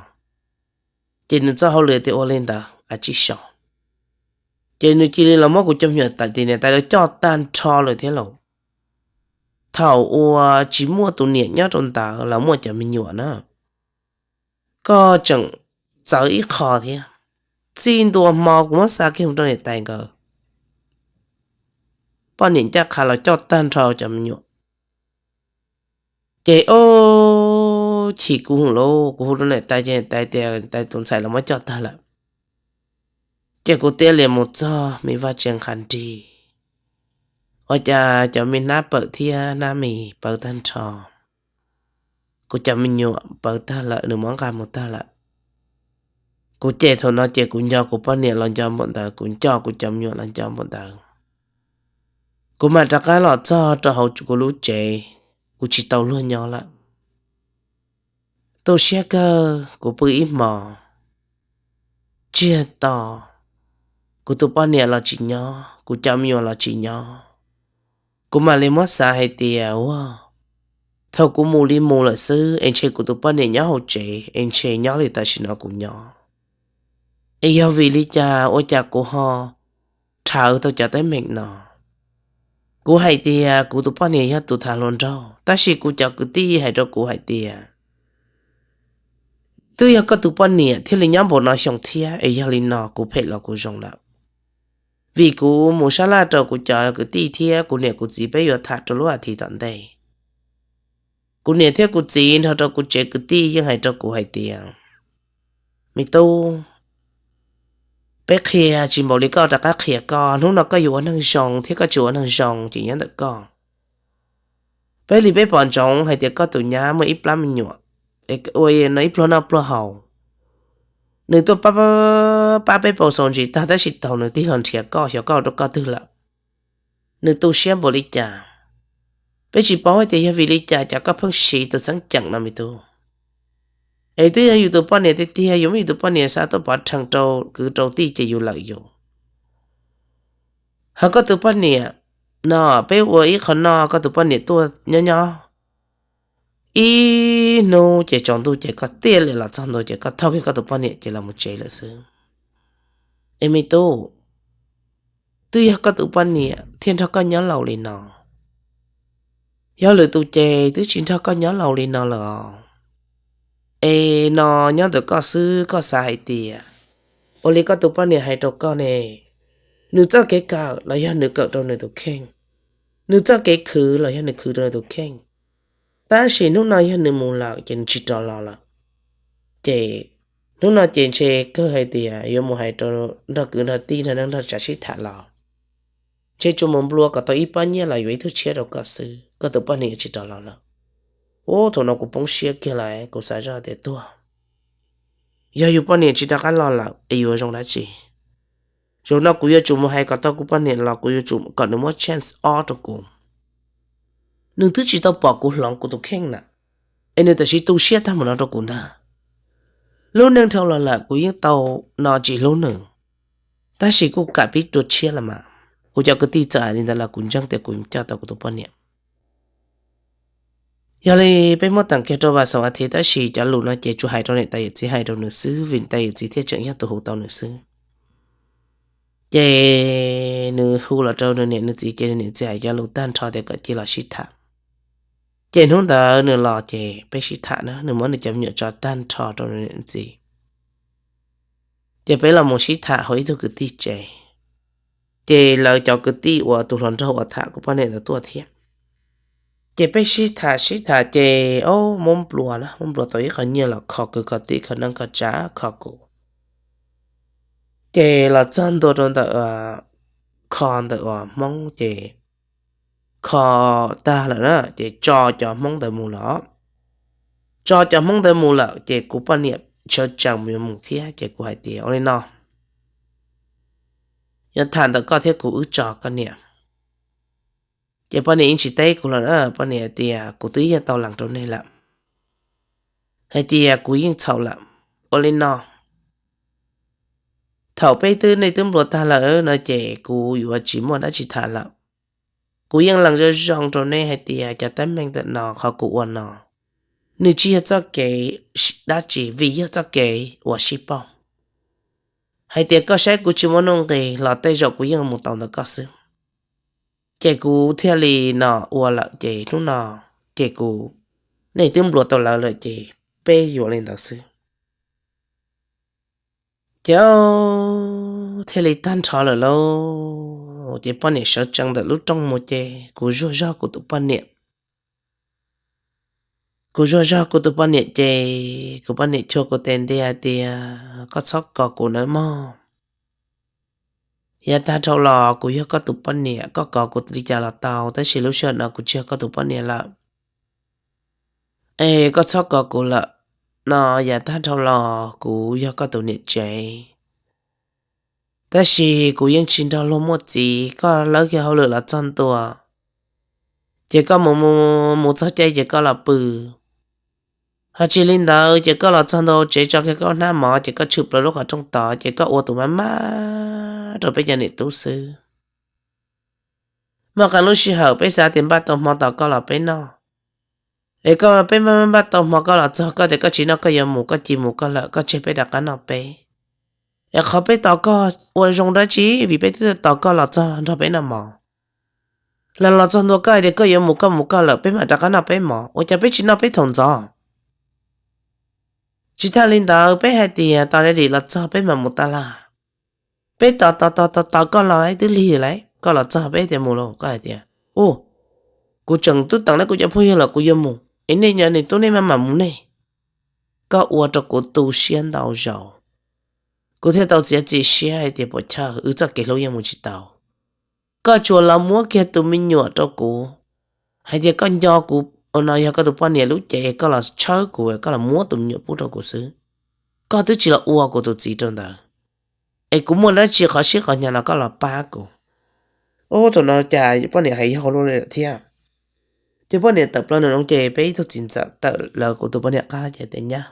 Ces nws txoj hauj lwm tias ua li ntawd a tsis so. Ces nws cia li los muab kuv cov me nyuam tim niam tais lawv coj tag nrho lawm thiab lauj. Thaum uas tsis muaj tus niam nyob rau ntawd los muaj cov me nyuam na, koj tseem txawv ib qho thiab. Txij ntua hmo kuv muab xa kiag mus rau niam tais nkawd, poj niam ncaj qha los coj tag nrho cov me nyuam. Ces o, chim kuv hwv lauj, kuv hu rau niam tais ces niam tais tias niam tais tus ntxhais los muab coj tag lawm. Ces kuv thiaj li mus txog me vaj tse nqha nrig, ua cas cov me hnab pawm thiab hnab mis pawv tag nrho. Kuv cov me nyuam pawv tag lawm, nws muab nqa mus tag lawm. Kuv ces thaum no ces kuv nco kuv poj niam los nco npaum ntawd, kuv nco kuv cov me nyuam los nco npaum ntawd. Kuv mam rov qab los txog rau hauv kuv lub tsev, kuv tsis tau luag nyob lawm. Tu siab kawg, kuv pw ib hmos, tsiag to, kuv tus poj niam los tsis nyob, kuv cov me nyuam los tsis nyob. Kuv mam li muab xav hais tias ua, thaum kuv mus li mus lawm xwb es ntshe kuv tus poj niam nyob hauv tsev es ntshe nyob li tam sim no kuv nyob. Es yog vim li cas ua cas kuv ho rhawv tau cov teeb meem no? Kuv hais tias kuv tus poj niam yog tus tham hluas nraug, tab sis kuv cov kwv tij hais rau kuv hais tias twb yog koj tus poj niam thiaj li nyob npaum no xyoo thiab, es yog li no kuv phem los kuv zoo lawm. Vim kuv mus sab laj rau kuv cov kwv tij thiab kuv niam kuv txiv peb yuav tham rau lub as thiv tom ntej. Kuv niam thiab kuv txiv nrog rau kuv tsev kwv tij yeej hais rau kuv hais tias, me tub, peb qhia tsis npaum li koj rov qab qhia koj, hnub no koj yuav ua neeg zoo thiab koj tsis ua neeg zoo ces nyob ntawm koj. Peb li peb pom ntsoov hais tias koj tus nyab muaj ib plab me nyuam, ua no ib pluag noj pluag haus, nws tuaj pab pab pab peb pau xaus ntsis tag tab sis thaum nws tig los nrhiav koj xyov koj ua rau koj twg lawm, nws tu siab npaum li cas. Peb tsis paub hais tias yog vim li cas cas koj pheej siv tus xeeb ceem no me tub. Es twb yog yus tus poj niam tiag tiag, yus muab yus tus poj niam xa tuaj pov rhees rau kwv rau tij ces yus lawm yus. Ho koj tus poj niam no, peb ua ib qho noj koj tus poj niam tuaj nyob nyob ib hnub ces tsaus ntuj ces koj thiaj li los txog ntua ces koj thauj kiag koj tus poj niam ces los mus tsev lawm xwb. Es me tub, twb yog koj tus poj niam thiaj nrog koj nyob laus li no. Yog lwm tus ces twb tsis nrog koj nyob laus li no lawm os. Es no nyob ntawm koj xwb, koj xav hais tias ua li koj tus poj niam hais rau koj ne, nws txoj kev kawm los yog nws kawm rau nws tus kheej, nws txoj kev khwv los yog nws khwv rau nws tus kheej. Tab sis hnub no yog nws mus lawm ces nws tsis rov los lawm. Ces hnub no ces ntshe kawg hais tias yuav mus hais rau nrog kwv nrog tij nrog neej nrog tsav sib tham los, ntshe tsuas mus nplua kom tau ib pob nyiaj los yuav ib tug tshiab rau koj xwb, koj tus poj niam yuav tsis rov los lawm. Ub, thaum no kuv poob siab kiag lawm, kuv xav zoj tias tuag, yog yus poj niam tsis rov qab los lawm es yuav zoo dab tsi? Zaum no kuv yuav tsum mus hais kom tau kuv poj niam los kuv yuav tsum kom nws muab chance ob rau kuv. Nws twb tsis tau pom kuv hloov kuv tus kheej na, es nws tam sim tu siab tag mus no rau kuv ntag. Lub neej dhau los lawm kuv yeej tau no tsis hlub nws, tab sis kuj kam pib dua tshiab los mas. Kuv cov kwv tij txawm hais li ntawd los kuv ntseeg tias kuv coj tau kuv tus poj niam. Yog li peb muab teem kiag rau vas xaum as thiv tab sis cov lus no ces tsuas hais rau niam tais yawm txiv hais rau nws xwb vim niam tais yawm txiv thiaj tseem yog tus hu tau nws xwb. Ces nws hu los rau nws niam nws txiv ces nws niam txiv hais cov lus tag nrho tias kom cia los sib tham. Ces hnub ntawd nws los ces peb sib tham na, nws muab nws cov me nyuam tso tag nrho rau nws niam nws txiv. Ces peb los mus sib tham hauv ib tug kwv tij tsev, ces lawv cov kwv tij uas tus hluas nraug uas tham kuv poj niam ntawd tuaj thiab. Ces peb sib tham sib tham ces ob muab nplua na, muab nplua tau ib qho nyiaj los kho kwv kho tij kho neej kho tsav kho kuv. Ces los txog ntua rau ntawm kho ntawm uas Hmoob ces kho tag lawm na ces tso cov Hmoob ntawd mus lawm. Tso cov Hmoob ntawd mus lawm ces kuv poj niam sawv tsees yuav mus thiab ces kuv hais tias ua li no, yuav tham ntawm koj thiab kuv wb tso koj niam. Ces poj niam yeej tsis teb kuv los na, poj niam tias kuv twb yog tau lees rau nej lawm, hais tias kuv yeej txhaum lawm. Ua li no, thaum peb twb nej twb nplua tag lawm no ces kuv yuav tsis muaj dab tsi tham lawm. Kuv yeej lees zoo zoo rau nej hais tias cov teeb meem ntawm no qhov kuv ua no, nws tsis yog txoj kev dab tsi vim yog txoj kev uas sib pauj. Hais tias koj saib kuv tsis muaj nuj nqis los tej zaum kuv yeej mus tau ntawm koj xwb. Ces kuv thiaj li no ua lawm ces hnub no ces kuv, nej twb nplua tau lawv lawm ces peb yuav li ntawd xwb. Ces thiaj li tag nrho lawm lauj. Ces poj niam sawv tsees ntawm lub rooj mus ces kuv zuag zog kuv tus poj niam. Kuv zuag zog kuv tus poj niam ces kuv poj niam chua kuv tes nti hais tias koj txhob kos kuv nawb mog. Yav tag dhau los kuv yog koj tus poj niam, koj kos kuv li cas los tau, tab sis lub sij hawm no kuv tsis yog koj tus poj niam lawm. Es koj txhob kos kuv lawm no, yav tag dhau los kuv yog koj tus niam tsev. Tab sis kuv yeej tsis nrog luag muaj txiv, koj lawb kiag hauj lwm los txog ntua, ces koj mus mus txog caij ces koj los pw. Ho tsis li ntawd ces koj los txog ntua tsev tso kiag koj hnab mov ces koj tshwm plaws lub qhov rooj tod ces koj ua tus maj maj rau peb cov niam tub xwb. Muaj qee lub sij hawm peb xav tias npaj tau hmo tos koj los peb noj. Es koj peb maj npaj tau hmo koj los txog koj tias koj tsis noj koj yuav mus, koj cia mus koj lawm, koj tseg peb rov qab noj peb. Es qhov peb tos koj ua zoo dab tsi vim peb twb tos koj los txog nrog peb noj mov. Los los txog ntua koj hais tias koj yuav mus koj mus koj lawm, peb mam rov qab noj peb mov, ua cas peb tsis noj peb thaum ntxov? Tsis tag li ntawd peb hais tias tos ready los txog peb mam mus tas lawm. Peb tos tos tos tos tos koj los twb lig lawm, koj los txog peb tias mus los koj hais tias, u, kuv tseem tub teem lawv kuv cov phooj ywg lawm kuv yuav mus es nej nyob nej tub nej maj mam mus nej. Koj ua rau kuv tu siab ntau zaus, kuv thiaj tau txiav txim siab hais tias puas chawj, wb txoj kev hlub yeej mus tsis tau. Koj tsuas los muab kiag tus me nyuam rau kuv, hais tias koj nco kuv, ua no yog koj tus poj niam lub cev, koj los tshawb kuv, koj los muab tus me nyuam pub rau kuv xwb. Koj twb tsis los ua kuv tus txiv rau ntawd. Es kuv muaj dab tsi qhov sib qhov hnyo no koj los pab kuv. Ub, thaum no cas poj niam hais yog luaj li lawm thiab. Ces poj niam tawm plaws nraum zoov ces peb ib tug txiv ntxawm tawm lawv kuv tus poj niam qab ces tias, Nyab,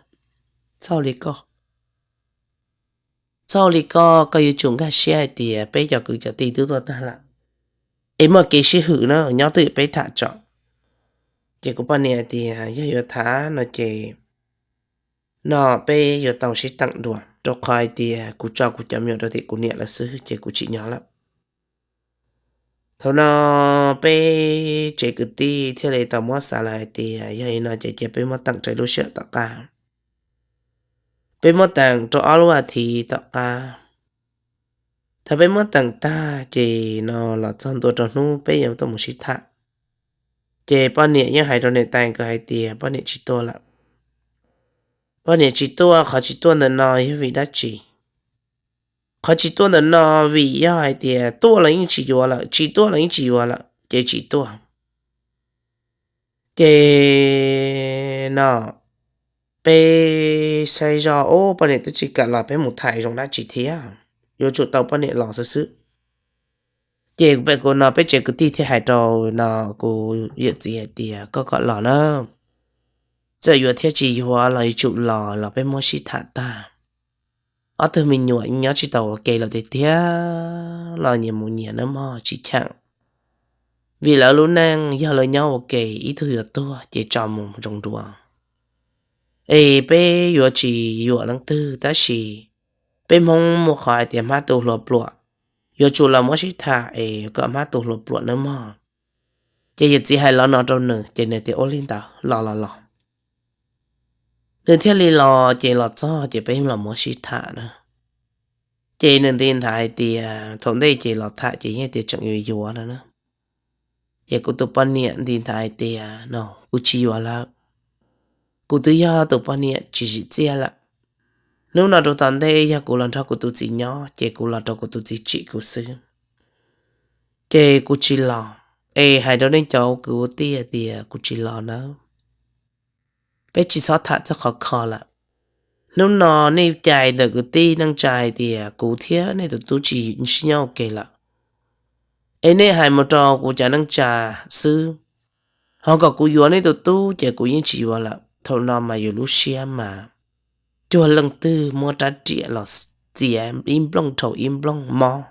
txhob li koj, txhob li koj, koj yuav tsum nkag siab hais tias peb cov kwv cov tij twb tuaj tag lawm, es muaj kev sib hwm na, nyob twj ywm peb tham tso. Ces kuv poj niam tias yog yuav tham no ces no peb yuav tau sib teem dua, rau qhov hais tias kuv tso kuv cov me nyuam rau tim kuv niam lawv xwb ces kuv tsis nyob lawm. Thaum no peb tsev kwv tij thiaj li tau muab xav lawm hais tias yog li no ces cia peb muab teem rau lub sij hawm tom qab. Peb muab teem rau ob lub a thiv tom qab. Thaum peb muab teem tag ces no los txog ntua rau hnub peb yuav tuaj mus sib tham, ces poj niam yeej hais rau niam tais nkawd hais tias poj niam tsis tuaj lawm. Poj niam tsis tuaj, qhov tsis tuaj ntawm no yog vim dab tsi? Qhov tsis tuaj ntawm no vim yog hais tias tuaj los yeej tsis yuav lawm, tsis tuaj los yeej tsis yuav lawm, ces tsis tuaj. Ces no peb saib zoj, ub, poj niam twb tsis kam los peb mus tham zoo dab tsi thiab, yuav tsum tau poj niam los xwb xwb. Ces peb kuv no peb tsev kwv tij thiaj hais rau no kuv yawm txiv hais tias koj kom los na, txawm yuav thiab tsis yuav los yuav tsum los, los peb muab sib tham tag. Ob tug me nyuam nyob tsis tau ua ke los tiag tiag los nyias mus nyias nawb mog, tsis cheem. Vim lawv lub neej yog lawv nyob ua ke, ib tug yuav tuag ces tso mus zoo dua. Es peb yuav tsis yuam leej twg tab sis peb Hmoob muaj qhov hais tias hmab tu hlua pluam, yuav tsum los muab sib tham es kom hmab tu hlua pluam nawb mog. Ces yawm txiv hais los no rau nws ces nws tias ua li ntawd los los los. Nws thiaj li los ces los txog ces peb yeej los muab sib tham na. Ces nws nti nthav hais tias thaum ntej ces los tham ces yeej tias tseem yuav yuav no na. Ces kuv tus poj niam nti nthav hais tias no kuv tsis yuav lawm, kuv twb yog tus poj niam tsis zim txiaj lawm. Hnub no rau tom ntej yog kuv los nrog kuv tus txiv nyob ces kuv los rau kuv tus txiv tsim kuv xwb, ces kuv tsis los. Es hais rau nej cov kwv tij tias kuv tsis los nawb. Peb tsis txhob tham txog qhov kho lawm. Hnub no nej cais ntawm kwv tij neej tsa hais tias kuv thiab nej tus tub tsis sib nyob ua ke lawm, es nej hais mus rau kuv cov neej tsa xwb, ho kom kuv yuav nej tus tub ces kuv yeej tsis yuav lawm. Thaum no mas yus lub siab mas cuag leej twg muab rab riam los txiav ib nplooj dhau ib nplooj mob.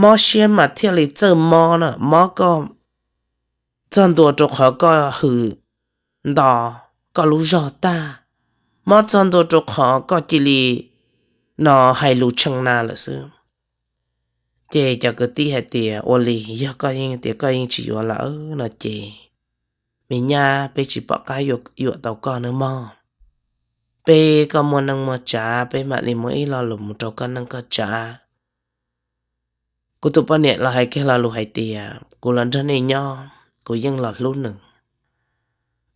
Mob siab mas thiaj li txawj mob na, mob koj txog ntua rau qhov koj hwm nto koj lub zog tag, mob txog ntua rau qhov koj cia li no hais lus tshee na lawm xwb. Ces cov kwv tij hais tias ua li yog koj yeej tias koj yeej tsis yuav lawm no ces me nyab, peb tsis pom qab yuam tau koj nawb mog. Peb koj muaj neej muaj tsav peb mam li muaj ib lo lus mus rau koj neej koj tsav. Kuv tus poj niam los hais kiag lo lus hais tias kuv los nrog nej nyob, kuv yeej los hlub nws,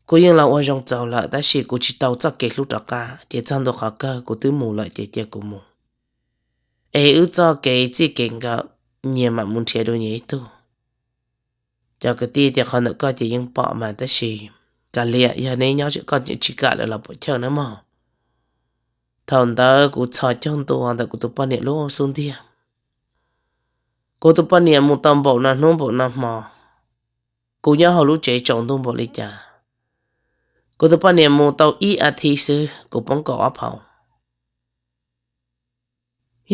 kuv yeej los ua zoo txaus lawm tab sis kuv tsis tau txoj kev hlub rov qab ces txog ntua qhov kawg kuv twb mus lawm ces cia kuv mus. Es wb txoj kev txij kev nkawm nyias mam mus nrhiav dua nyias ib tug. Cov kwv tij tias qhov ntawm koj ces yeej pom mas tab sis kav liam, yog neb nyob koj tsis kam lawm los puam chawj nawb mog. Thaum ntawd kuv txhos caug ntua ntawm kuv tus poj niam lub xub ntiag. Kuv tus poj niam mus tau npaum no hnub npaum no hmo, kuv nyob hauv lub tsev tsaus ntuj npaum li cas. Kuv tus poj niam mus tau ib a thiv xwb kuv poob kaum ob phaum.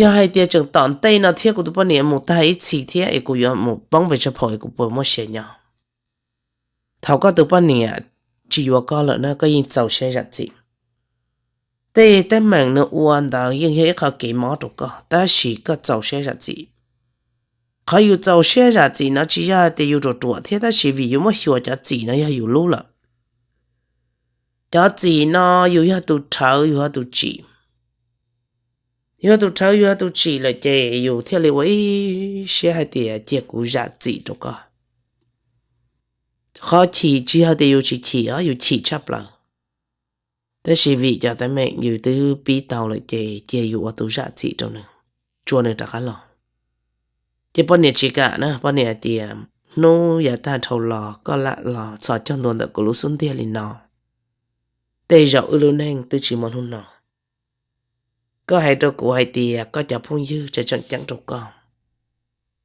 Yog hais tias tseem tom ntej no thiab kuv tus poj niam mus tag ib txhis thiab es kuv yuav mus poob pes tsawg phaum es kuv puas muaj sia nyob? Thaum koj tus poj niam tsis yuav koj lawm na koj yeej txaus siab zam txim. Tej teeb meem nws ua ntawd yeej yog ib qho kev mob rau koj tab sis koj txaus siab zam txim. Qhov yus txaus siab zam txim no tsis yog tias yus ruam ruam thiab tab sis vim yus muab xyuas cov txim no yog yus lub lawm. Cov txim no yus yog tus rhawv yus yog tus tsim. Yus yog tus rhawv yus yog tus tsim lawm ces yus thiaj li ua ib siab hais tias cia kuv zam txim rau koj. Qhov chim tsis yog tias yus tsis chim os, yus chim tshaj plaws. Tab sis vim cov teeb meem yus twb pib tau lawm ces cia yus ua tus zam txim rau nws, tsuas nws rov qab los. Ces poj niam tsis kam na, poj niam hais tias hnub yav tag dhau los koj lam los txhos caug ntua ntawm kuv lub xub ntiag li no, tej zaum wb lub neej twb tsis muaj hnub no. koj hais rau kuv hais tias koj cov phooj ywg tseem tseem ceeb rau koj.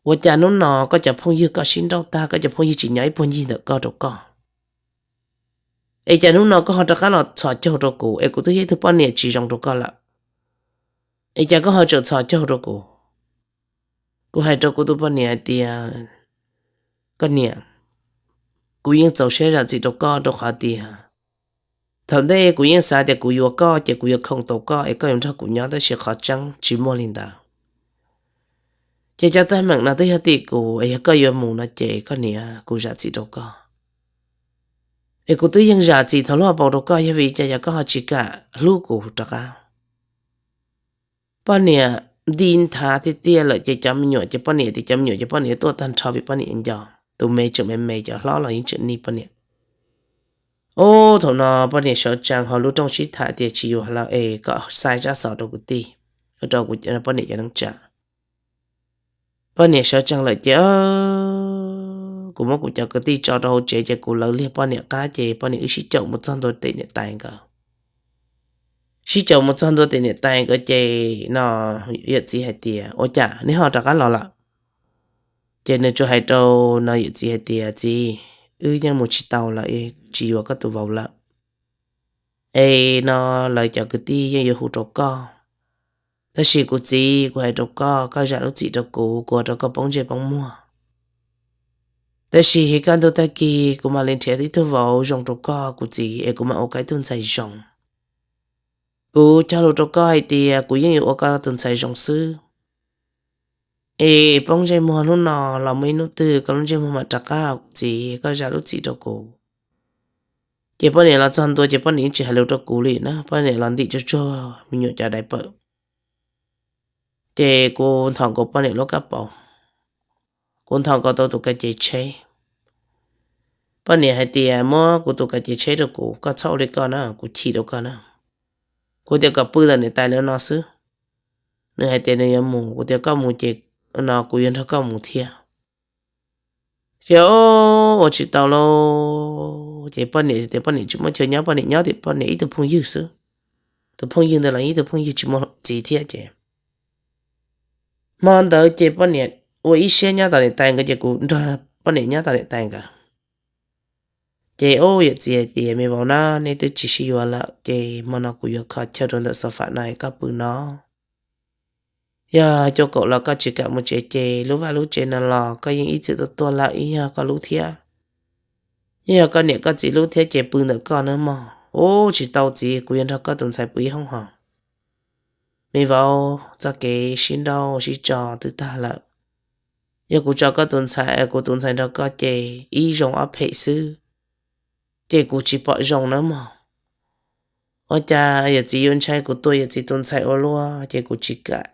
Ua cas hnub no koj cov phooj ywg koj sib nrauj tag, koj cov phooj ywg tsis nyob ib puag ncig ntawm koj rau koj? Es cas hnub no koj ho rov qab los txhos caug rau kuv, es kuv twb yog ib tug poj niam tsis zoo rau koj lawm, es cas koj ho tseem txhos caug rau kuv? Kuv hais rau kuv tus poj niam hais tias, koj niam, kuv yeej txaus siab zam txim rau koj rau qhov tias thaum ntej kuv yeej xav tias kuv yuav koj ces kuv yuav khoom tau koj es koj yuav nrog kuv nyob, tab sis qhov tseeb tsis muaj li ntawd. Ces cov teeb meem no twb yog tim kuv, es yog koj yuav mus no ces koj niam, kuv zam txim rau koj. Es kuv twb yeej zam txim thaum lub hauv paus rau koj, yog vim cas yog koj ho tsis kam hlub kuv rov qab? Poj niam nti nthav tiag tiag lawm ces cov me nyuam ces poj niam tias cov me nyuam ces poj niam tuaj tag nrho vim poj niam nco. Tus me tseem me me, cov hlob los yeej tseem nij poj niam. Ub, thaum no poj niam sawv tsees hauv lub rooj sib tham tias tsis yuav lawm es kom xa tsab xov rau kuv tij, rau kuv poj niam cov neej tsa. Poj niam sawv tsees lawm ces kuv muab kuv cov kwv tij tso rau hauv tsev ces kuv lawv liag poj niam qab ces poj niam wb sib caum mus txog ntua tim niam tais nkawd. Sib caum mus txog ntua tim niam tais nkawd ces no yawm txiv hais tias, ua cas neb ho rov qab los lawm? Ces nws tsuas hais rau no yawm txiv hais tias, txiv, wb yeej mus tsis tau lawm, tsis yuav koj tus vauv lawm. Es no lawv cov kwv tij yeej yuav hu rau koj, tab sis kuv txiv, kuv hais rau koj, koj zam lub txim rau kuv, kuv ua rau koj poob ntsej poob muag. Tab sis kaj ntug tag kis kuv mam li nrhiav tib tug vauv zoo rau koj kuv txiv, es kuv mam ua koj ib tug ntxhais zoo. Kuv cog lus rau koj hais tias kuv yeej yuav ua koj tus ntxhais zoo xwb. Es poob ntsej muag hnub no los muaj ib hnub twg koj lub ntsej muag mam rov qab, kuv txiv, koj zam lub txim rau kuv. Ces poj niam los txog ntua ces poj niam yeej tsis hais lus rau kuv li na, poj niam los ntim tsuag tsuag me nyuam cov dais pawm. Ces kuv nthos nkaus poj niam lub kab paus, kuv nthos nkaus tau tus kav cev tsheb. Poj niam hais tias, muab kuv tus kav cev tsheb rau kuv, koj txhob ua li koj na, kuv chim rau koj na. Kuv tias kom pw ntawm niam tais lawv no xwb. Nws hais tias nws yuav mus, kuv tias koj mus ces no kuv yuav nrog koj mus thiab. Ces ua tsis tau lauj, ces poj niam tias poj niam tsis muaj chaw nyob, poj niam nyob tim poj niam ib tug phooj ywg xwb. Tus phooj ywg ntawd los ib tug phooj ywg tsis muaj txiv thiab ces hmo ntawd ces poj niam ua ib siab nyob tom niam tais nkawd ces kuv nrog poj niam nyob tom niam tais nkawd. Ces ub, yawm txiv hais tias, me vauv na, nej twb tsis sib yuav lawm ces hmo no kuv yuav kho chaw rau ntawm xov fam no es koj pw no. Yog cuaj kaum los koj tsis kam mus tsev ces lub vaj lub tsev no los koj yeej ib txwm tuaj tuaj lawm, ib yog koj lub thiab, ib yog koj niam koj txiv lub thiab ces pw ntawm koj nawb mog. Ub, tsis tau txiv, kuv yuav nrog koj tus ntxhais pw ib hoob hos. Me vauv, txoj kev sib nrauj sib tso twb tag lawm. Yog kuv tso koj tus ntxhais, kuv tus ntxhais nrog koj ces ib zoo ob phem xwb, ces kuv tsis pom zoo nawb mog. Ua cas yawm txiv yuav ntshai kuv tua yawm txiv tus ntxhais ua luaj ces kuv tsis kam.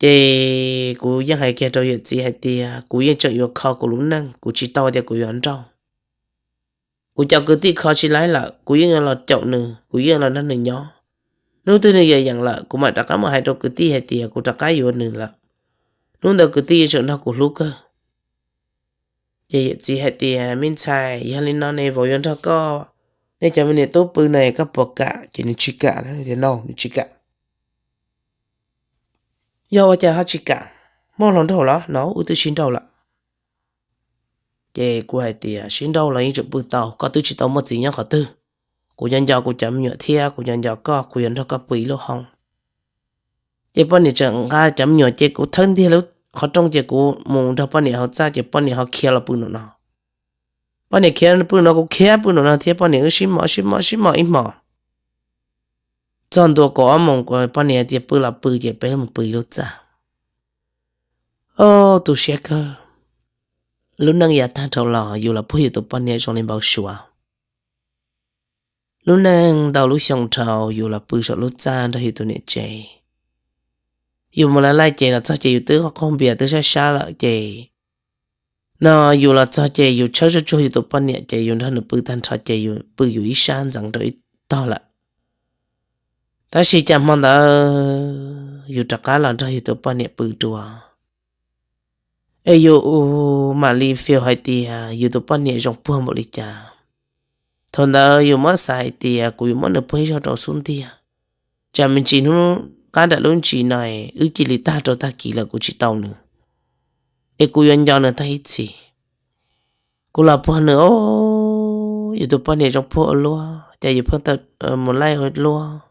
Ces kuv yeej hais kiag rau yawm txiv hais tias kuv yeej tseem yuav kho kuv lub neej, kuv tsis tau tias kuv yuav nrauj. Kuv cov kwv tij kho tsis laib lawm, kuv yeej yuav los caum nws, kuv yeej los nrog nws nyob. Hnub twg nws yeem yeem lawm kuv mam rov qab mus hais rau kwv tij hais tias kuv rov qab yuav nws lawm. Hnub ntawd kwv tij yeej tseem nrog kuv hlub kawg. Ces yawm txiv hais tias, me ntxhais, yog li no ne vauv yuav nrog koj, nej cov me niam tub pw no koj puas kam? Ces nws tsis kam, nws tsis kam. Yog ua cas ho tsis kam? Muaj hluas nraug los? No wb twb sib nrauj lawm. Ces kuv hais tias, sib nrauj los yeej tseem pw tau, koj twb tsis tau muaj txiv nyob qhov twg. Kuv nco nco kuv cov me nyuam thiab kuv nco nco koj, kuv yuav nrog koj pw ib lub hoob. Ces poj niam tseem nqa cov me nyuam ces kuv thawb ntiag lub qhov rooj ces kuv mus nrog poj niam hauv txaj ces poj niam ho khiav los pw nram no. Poj niam khiav pw no, kuv khiav pw nram no thiab, poj niam wb sib mos sib mos sib mos ib hmos. Txog ntua kaum ob moos poj niam tias pw los pw ces peb mus pw ib lub txaj. Ob, tu siab kawg. Lub neej yav tag dhau los yus los puag yus tus poj niam zoo li npau suav. Lub neej ntau lub xyoo dhau yus los pw saum lub txaj nrog yus tus niam tsev. Yus mus laij laij ces los txog ces yus twb qaug npias twb sab sab lawm ces no yus los txog ces yus tshawb tsuag tsuag yus tus poj niam ces yus nrog nws pw tag nrho ces yus pw yus ib sab ntxeev rau ib tog lawm. Tab sis cas hmo ntawd yus rov qab los nrog yus tus poj niam pw dua, es yus mam li feel hais tias yus tus poj niam zoo puag npaum li cas. Thaum ntawd yus muab xav hais tias kuv yuav muab nws puag ib zaug rau xub ntiag, tsam me ntsis hnub qab nram lub ntsis no wb cia li tag rau tag kis lawm kuv tsis tau nws, es kuv yuav nco nws tag ib txhis. Kuv los puag nws, o, yus tus poj niam zoo puag ua luaj, cas yus pheej tawm mus laij ua luaj.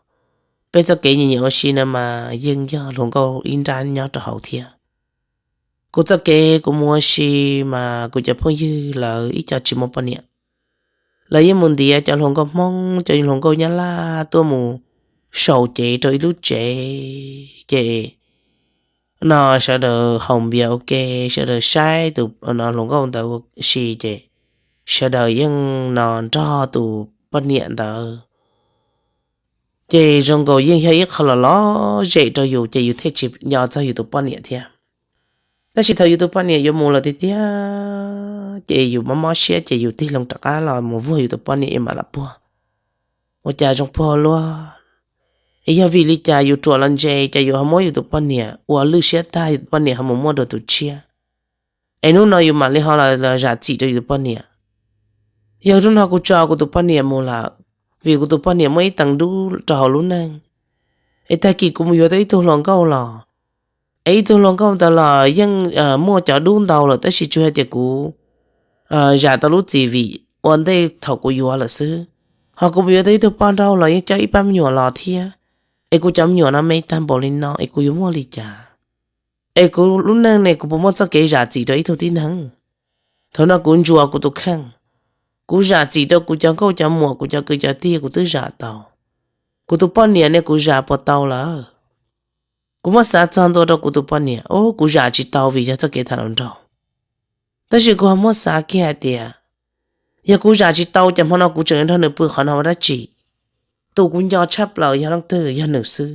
Peb txoj kev nyiam nyiam ua si no mas yeej yog hluas nkauj ib nrab nyob rau hauv thiab. Kuv txoj kev kuv mus ua si mas kuv cov phooj ywg lawv ib co tsis muaj poj niam, lawv yeej mus ntiav cov hluas nkauj Hmoob, cov hluas nkauj Nyab Laj tuaj mus sau cev rau ib lub tsev, ces no sawv daws haus npias ua ke, sawv daws saib tus hluas nkauj ntawd ua si, ces sawv daws yeej no nrog tus poj niam ntawd. Ces zoo nkaus yeej yog ib qho los lom zem rau yus, ces yus thiaj tsis nco txog yus tus poj niam thiab. Tab sis thaum yus tus poj niam yuav mus lawm tiag tiag, ces yus mob mob siab, ces yus tig loo rov qab los mus vuag yus tus poj niam, yus mam los puag, ua cas zoo puag luaj. Es yog vim li cas yus ruam los ntse, ces yus ho muab yus tus poj niam ua lwj siab tag, yus tus poj niam ho mus muaj dua tus tshiab, es hnub no yus mam li ho los zam txim rau yus tus poj niam. Yog hnub no kuv tso kuv tus poj niam mus lawm, vim kuv tus poj niam muaj ib teev dub rau hauv lub neej, es tag kis kuv mus yuav tau ib tug hluas nkauj los, es ib tug hluas nkauj ntawd los yeej muaj cov dub ntau lawm, tab sis tsuas hais tias kuv zam tau lub txim vim ua ntej thaum kuv yuav lawm xwb. Ho kuv mus yuav tau ib tug poj nrauj los yeej coj ib pab me nyuam los thiab, es kuv cov me nyuam no me tag npaum li no, es kuv yuav muaj li cas? Es kuv lub neej ne kuv puas muaj txoj kev zam txim rau ib tug tib neeg? Thaum no kuv ntsuas kuv tus kheej, kuv zam txim rau kuv cov nkauj cov muam, kuv cov kwv cov tij kuv twb zam tau. Kuv tus poj niam ne kuv zam puas tau lawm? Kuv muab xav txog ntua rau kuv tus poj niam, o, kuv zam tsis tau vim yog txoj kev tham hluas nraug. Tab sis kuv ho muab xav kiag hais tias, yog kuv zam tsis tau, ces hmo no kuv tseem yuav nrog nws pw qhov no ua dab tsi? Tus kuv nco tshaj plaws yog leej twg? Yog nws xwb.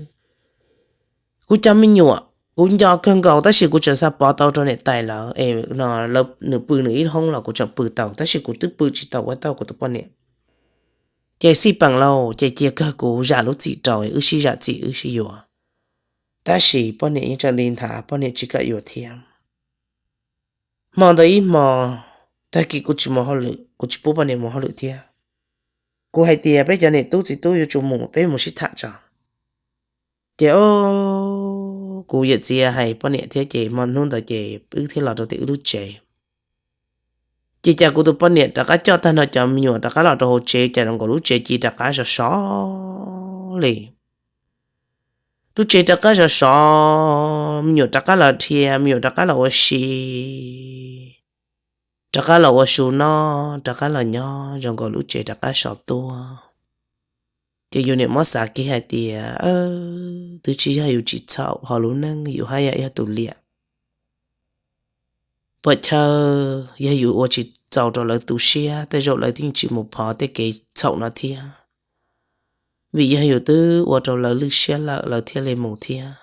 Kuv cov me nyuam kuv nco kawg nkaus, tab sis kuv tseem xav pov tau rau niam tais lawv es no nws pw nws ib hoob los kuv tseem pw tau, tab sis kuv twb pw tsis tau ua tau kuv tus poj niam. Ces xij peem lauj, ces cia kawg kuv zam lub txim rau, wb sib zam txim wb sib yuav. Tab sis poj niam yeej tsa nti nthav, poj niam tsis kam yuav thiab. Hmo ntawd ib hmo, tag kis kuv tsis mus hauj lwm, kuv tsis pub poj niam mus hauj lwm thiab. Kuv hais tias peb cov niam tub txiv tub yuav tsum mus, peb mus sib tham tso. Ces o, kuv yawm txiv hais poj niam thiab, ces hmo hnub ntawd ces wb thiaj los rau tim wb lub tsev. Ces cas kuv tus poj niam rov qab coj tag nrho cov me nyuam rov qab los rau hauv tsev, cas zoo nkaus lub tsev cia rov qab sov sov li. Lub tsev rov qab sov sov, me nyuam rov qab los dhia, me nyuam rov qab los ua si, rov qab los ua su noj, rov qab los nyob, zoo nkaus lub tsev rov qab sov tuaj. Ces yus niam muab xav kiag hais tias, twb tsis yog yus tsis txhaum, ho lub neej yus haj yam yog tus liam. Puam chawj yog yus ua tsis txaus rau lawv tu siab, tej zaum lawv yeej tsis mus phov tej kev txhaum no thiab. Vim yog yus twb ua rau lawv lwj siab lawm lawv thiaj li mus thiab.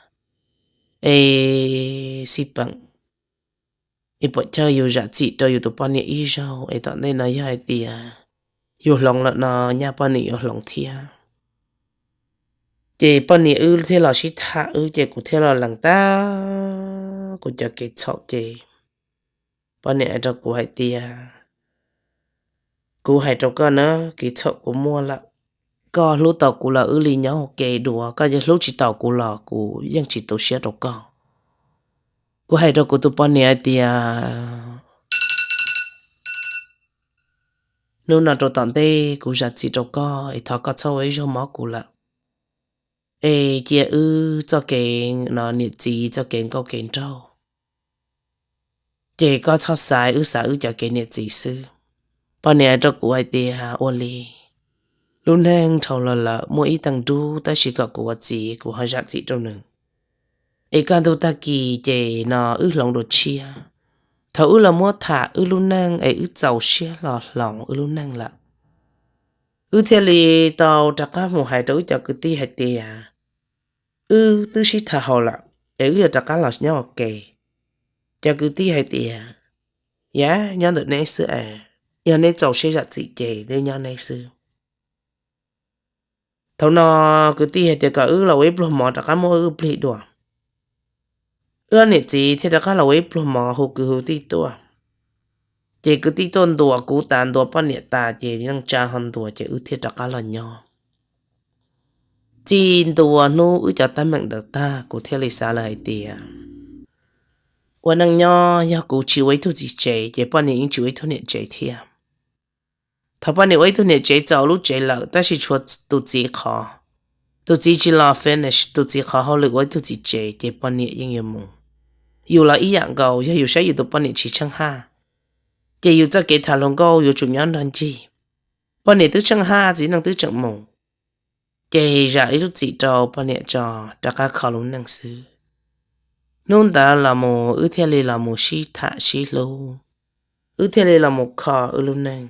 Es xij peem, es puam chawj yus zam txim rau yus tus poj niam ib zaug, es tom ntej no yog hais tias yus hloov lawm no nyaj poj niam yuav hloov thiab. Ces poj niam wb thiaj los sib tham wb, ces kuv thiaj los lees tag kuv cov kev txhaum, ces poj niam hais rau kuv hais tias, kuv hais rau koj na, kev txhaum kuv muaj lawm, koj hlub tau kuv los wb li nyob ua ke dua, koj hlub tsis tau kuv los kuv yeej tsis tu siab rau koj. Kuv hais rau kuv tus poj niam hais tias, hnub no rau tom ntej kuv zam txim rau koj, es thov koj txhob ua ib zaug mob kuv lawm. Es cia wb txoj kev no niam txiv txoj kev nkauj kev nraug, ces koj txhob xav, wb xav wb cov kev niam txiv xwb. Poj niam hais rau kuv hais tias, ua li, lub neej dhau los lawm, muaj ib teev dub, tab sis kom kuv ua txiv kuv ho zam txim rau nws. Es kaj ntug tag kis ces no wb hloov dua tshiab. Thaum wb los muab tham wb lub neej es wb txaus siab hlo hloov wb lub neej lawm, wb thiaj li tau rov qab mus hais rau wb cov kwv tij hais tias, wb twb sib tham haum lawm, es wb yuav rov qab los nyob ua ke. Cov kwv tij hais tias, yam nyob ntawm neb xwb es, yog neb txaus siab zam txim ces neb nyob neb xwb. Thaum no kwv tij hais tias kom wb los ua ib pluag mov rov qab muab wb plig dua. Wb niam txiv thiaj rov qab los ua ib pluag mov hu kwv hu tij tuaj. Ces kwv tij tuaj ntuas kuv tas ntuas poj niam tas ces yeej tsa ho ntuas ces wb thiaj rov qab los nyob. Txij ntua hnub wb cov teeb meem ntawd tag, kuv thiaj li xav lawm hais tias, ua neej nyob yog kuv tsis ua ib tug txiv tsev ces poj niam yeej tsis ua ib tug niam tsev thiab. Thaum poj niam ua ib tug niam tsev txaus lub tsev lawm, tab sis tshuav tus txiv qhov, tus txiv tsis los finish, tus txiv qhov hauj lwm ua ib tug txiv tsev ces poj niam yeej yuav mus. Yus los ib yam nkaus, yog yus saib yus tus poj niam tsis tsheej haj, ces yus txoj kev tham hluas nkauj yuav tsum nyob nrog ncig. Poj niam twb tsheej haj, txiv neej twb tseem mus, ces zam ib lub txim rau poj niam tso, rov qab kho lub neej xwb. Hnub ntawd los mus wb thiaj li los mus sib tham sib hlub, wb thiaj li los mus kho wb lub neej.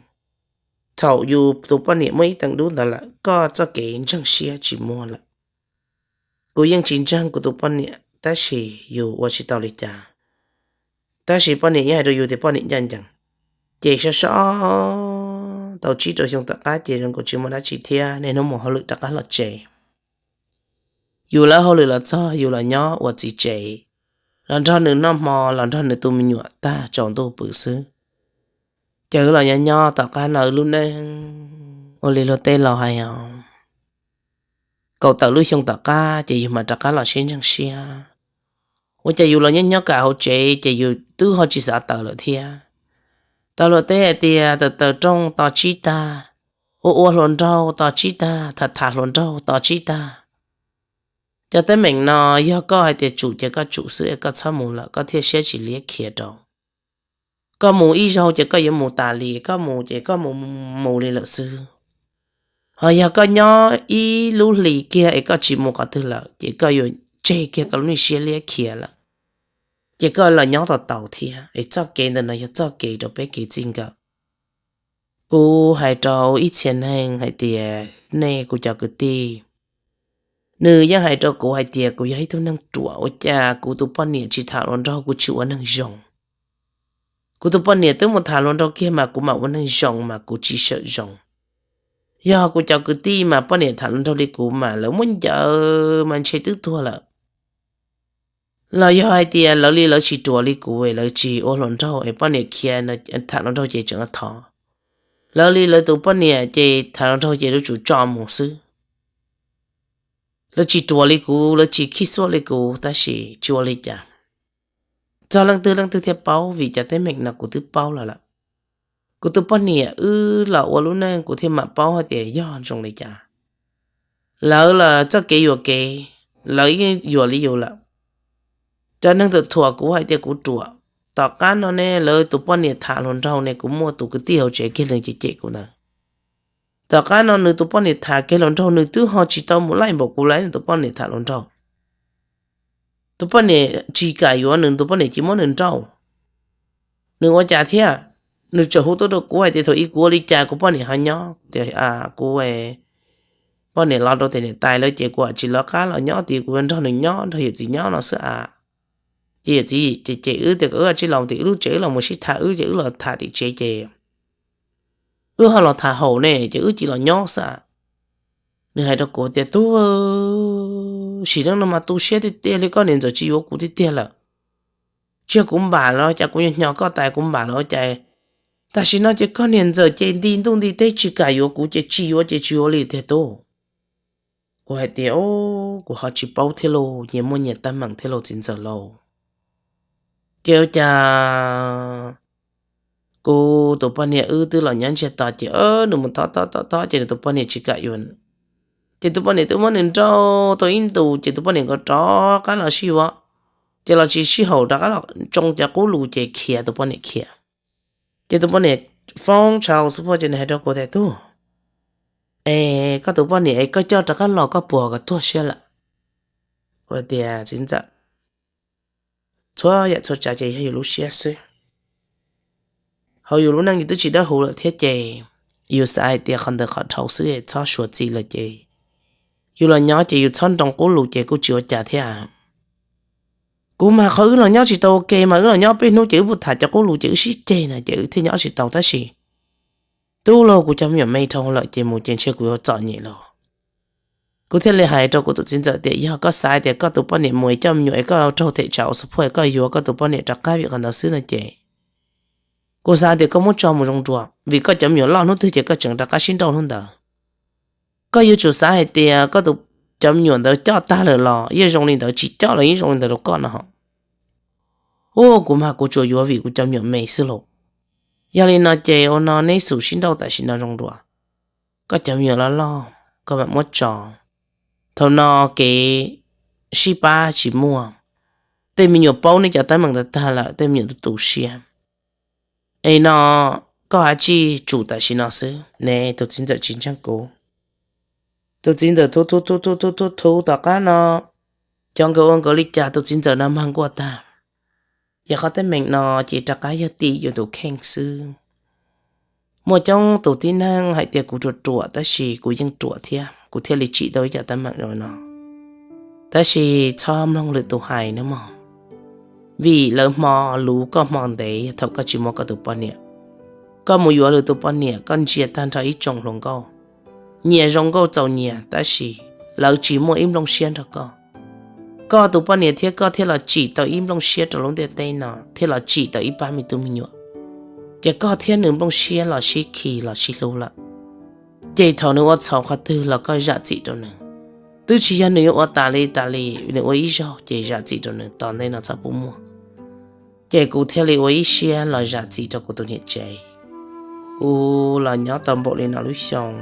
Thaum yus tus poj niam muaj ib teev dub ntawd lawm, koj txoj kev ntseeg siab tsis muaj lawm. Kuv yeej tsis ntseeg kuv tus poj niam, tab sis yus ua tsis tau li cas. Tab sis poj niam yeej hais rau yus tias poj niam ncaj ncees. Ces sab sab tau tsib rau xyoo tom qab ces zoo nkaus tsis muaj dab tsi thiab, niaj hnub mus hauj lwm rov qab los tsev. Yus lawv hauj lwm los txog, yus los nyob ua txiv tsev, los nrog nws noj hmo, los nrog nws tu me nyuam tag tsaus ntuj pw xwb. Ces wb los nyob nyob tom qab no wb lub neej ua li luag tej laus hais os, kaum tawm lub xyoo tom qab ces yus mam rov qab los sib ntseeg siab. Ua cas yus los nyob nyob kam hauv tsev ces yus twb ho tsis xav tawm lawm thiab. Tau luag tej hais tias tawm tawm rooj tos tsib tag, ua ua hluas nraug tos tsib tag, tham tham hluas nraug tos tsib tag. Cov teeb meem no yog koj hais tias tsum ces koj tsum xwb, koj txhob mus lawm koj thiaj siab tsis liab khiav rau. Koj mus ib zaug ces koj yuav mus tas li, koj mus ces koj mus mus li lawm xwb. Ho yog koj nyob ib lub hlis kiag es koj tsis mus qhov twg lawm ces koj yuav tseg kiag koj lub neej siab liab khiav lawm, ces koj los nyob tau tau thiab. Es txoj kev ntawm no yog txoj kev rau peb kev txij nkawm. Kuv hais rau ib txhia neeg hais tias nej kuv cov kwv tij, nws yeej hais rau kuv hais tias kuv yog ib tug neeg ruam, ua cas kuv tus poj niam tsis tham hluas nraug, kuv tsis ua neeg zoo. Kuv tus poj niam twb mus tham hluas nraug kiag mas kuv mam ua neeg zoo mas kuv tsis sawm zoo. Yog kuv cov kwv tij mas poj niam tham hluas nraug li kuv mas lawv muab ncaws mas ntshe twb tuag lawm. Los yog hais tias lawv li lawv tsis ruam li kuv, lawv tsis ua hluas nraug es poj niam khiav tham hluas nraug ces tseem thov. Lawv li lawv tus poj niam ces tham hluas nraug ces lawv tsum tso mus xwb. Lawv tsis ruam li kuv, lawv tsis khib xuaj li kuv, tab sis tsis ua li cas. Txog leej twg leej twg thiaj paub, vim cov teeb meem no kuv twb paub los lawm. Kuv tus poj niam wb los ua lub neej kuv thiaj mam paub hais tias yog zoo li cas. Lawv los txoj kev yuam kev, lawv yeej yuam li yus lawm. Cov neeg thuam thuam kuv hais tias kuv ruam. Tom qab no ne lawv tus poj niam tham hluas nraug ne, kuv muaj tus kwv tij hauv tsev kiag li cem cem kuv ntawd. Tom qab no nws tus poj niam tham kiag hluas nraug, nws twb ho tsis tau mus laij npaum kuv lawm, nws tus poj niam tham hluas nraug. Tus poj niam tsis kam yuav nws, tus poj niam cia muab nws nrauj. Nws ua cas thiab? Nws tseem hu tuaj rau kuv hais tias thaum ub kuv ua li cas kuv poj niam ho nyob. Tias kuv poj niam los rau tes niam tais lawm ces kuv tsis lawv qab los nyob tias kuv yuav nrog nws nyob, nrog yawm txiv nyob no xwb a. Ces yawm txiv ces wb tias kom wb cia li los tim wb lub tsev, wb los mus sib tham wb ces wb los tham tim tsev ces wb ho los tham haum ne ces wb cia li los nyob xwb a. Nws hais rau kuv tias tub, sim neej no mas tu siab tiag tiag li, koj niam ntxawm tsis yuav kuv tiag tiag lawm. Tsis yog kuv npam los cas, kuv nyo hnyo koj tas kuv npam los cas. Tam sim no ces koj niam ntxawm ces nti ntuj nti teb tsis kam yuav kuv ces tsis yuav ces tsis yuav li tiag tub. Kuv hais tias kuv ho tsis paub thiab lauj, nyias muaj nyias teeb meem thiab lauj txiv ntxawm lauj. Ces ua cas kuv tus poj niam wb twb los nyob ntsiag to ces nws mus thov thov thov thov ces nws tus poj niam tsis kam yuav. Ces tus poj niam twb muab nws nrauj tau ib ntus ces tus poj niam nkaus rov qab los sib yuav. Ces los tsis sib haum rov qab los tsoo cov qub lus ces khiav, tus poj niam khiav. Ces tus poj niam foob tshau xub phuaj ces nws hais rau kuv tias tub, es koj tus poj niam es koj coj rov qab los koj puas kom tuag siab lawm? Kuv tias txiv ntxawm, txhua yam txhua tsav ces yog yus lub siab xwb. Hauv yus lub neej yus twb tsis dawb huv lawm thiab ces yus xav hais tias qhov ntawd qhov dhau xwb es txhob suav txim lawm ces yus los nyob ces yus txhob nroo qub lus ces kuj tsis ua cas thiab. Kuv mas qhov wb los nyob tsis tau ua ke mas wb los nyob peb hnub ces wb pheej tham cov qub lus ces wb sib ceg na ces wb thiaj nyob tsis tau tab sis tub lauj, kuv cov me nyuam me dhau lawm ces mus ces ntshe kuv yuav txom nyem lauj. Kuv thiaj li hais rau kuv tus txiv ntxawm tias yog koj xav tias koj tus poj niam mus es coj me nyuam es koj raug them tsam ua xub phuaj es koj yuav koj tus poj niam rov qab vim qhov ntawd xwb no ces kuv xav tias koj muab tso mus zoo dua vim koj cov me nyuam loj hnub twg ces koj tseem rov qab sib nrauj hnub ntawd. Koj yuav tsum xav hais tias koj tus, cov me nyuam ntawd coj tag lawm los yeej zoo li ntawd, tsis coj los yeej zoo li ntawd rau koj no hos. Ua kuv mas kuv tsuas yuav vim kuv cov me nyuam me xwb lauj. Yog li no ces ua no neb xub sib nrauj tam sim no zoo dua. Koj cov me nyuam loj loj, koj mam muab tso. Thaum no kev sib pab tsis muaj, tej me nyuam paub neb cov teeb meem ntawd tag lawm, tej me nyuam tu tu siab. Es no koj hab tsij tsum tam sim no xwb ne, tus txiv ntxawm tsis ntseeg kuv. Tus txiv ntxawm thub thub thub thub thub thub thub tom qab no, cov nkawd ua nkawd li cas tus txiv ntxawm no mag nkuaj tag. Yog qhov teeb meem no ces rov qab yog tim yus tus kheej xwb. Muaj coob tus tib neeg hais tias kuv ruam ruam, tab sis kuv yeej ruam thiab kuv thiaj li tsim tau ib cov teeb meem zoo no. Tab sis txhob mloog lwm tus hais nawb mog, vim lawv hmo luv koj hmo ntev yog thaum koj tsis muaj koj tus poj niam. Koj mus yuav lwm tus poj niam, koj ntsia tag nrho ib tsoom hluas nkauj, nyias zoo nkauj txaus nyias, tab sis lawv tsis muaj ib nplooj siab nrog koj. Koj tus poj niam thiab koj thiaj los tsim tau ib nplooj siab rau lub ntiaj teb no, thiaj los tsim tau ib pab me tub me nyuam. Ces koj thiab nws nplooj siab los sib khi los sib hlub lawm. Ces thaum nws ua txhaum qhov twg los koj zam txim rau nws. Twb tsis yog nws yuav ua tas li tas li, nws ua ib zaug ces zam txim rau nws, tom ntej no txhob pub muaj. Ces kuv thiaj li ua ib siab los zam txim rau kuv tus niam tsev. Kuv los nyob tau npaum li no lub xyoo,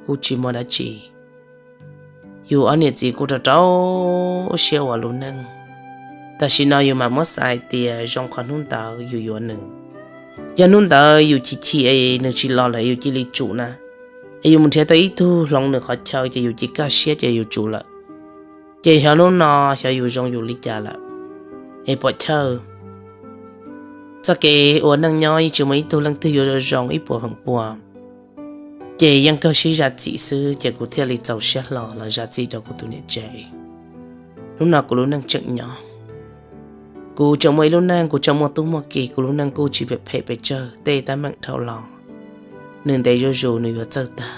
kuj tsis muaj dab tsi. Yus ob niam txiv kuj rau rau siab ua lub neej. Tam sim no yus mam muab xav hais tias zoo qhov hnub ntawd yus yuav nws. Yog hnub ntawd yus chim chim es nws tsis los lawm yus cia li tsum na, es yus mus nrhiav tau ib tug hloov nws qhov chaw ces yus cia kaj siab ces yus tsum lawm. Ces xyov hnub no xyov yus zoo yus li cas lawm. Es pom chawj, txoj kev ua neej nyob yeej tsis muaj ib tug leej twg yuav zoo zoo ib puas feem pua. Ces yeej kawg sib zam txim xwb, ces kuv thiaj li txaus siab hlo los zam txim rau kuv tus niam tsev. Hnub no kuv lub neej tseem nyob, kuv tseem muaj ib lub neej, kuv tseem muaj tub muaj ki, kuv lub neej kuj tsis phem phem pes tsawg, tej teeb meem dhau los nws ntev zuj zus nws yuav txawj tag.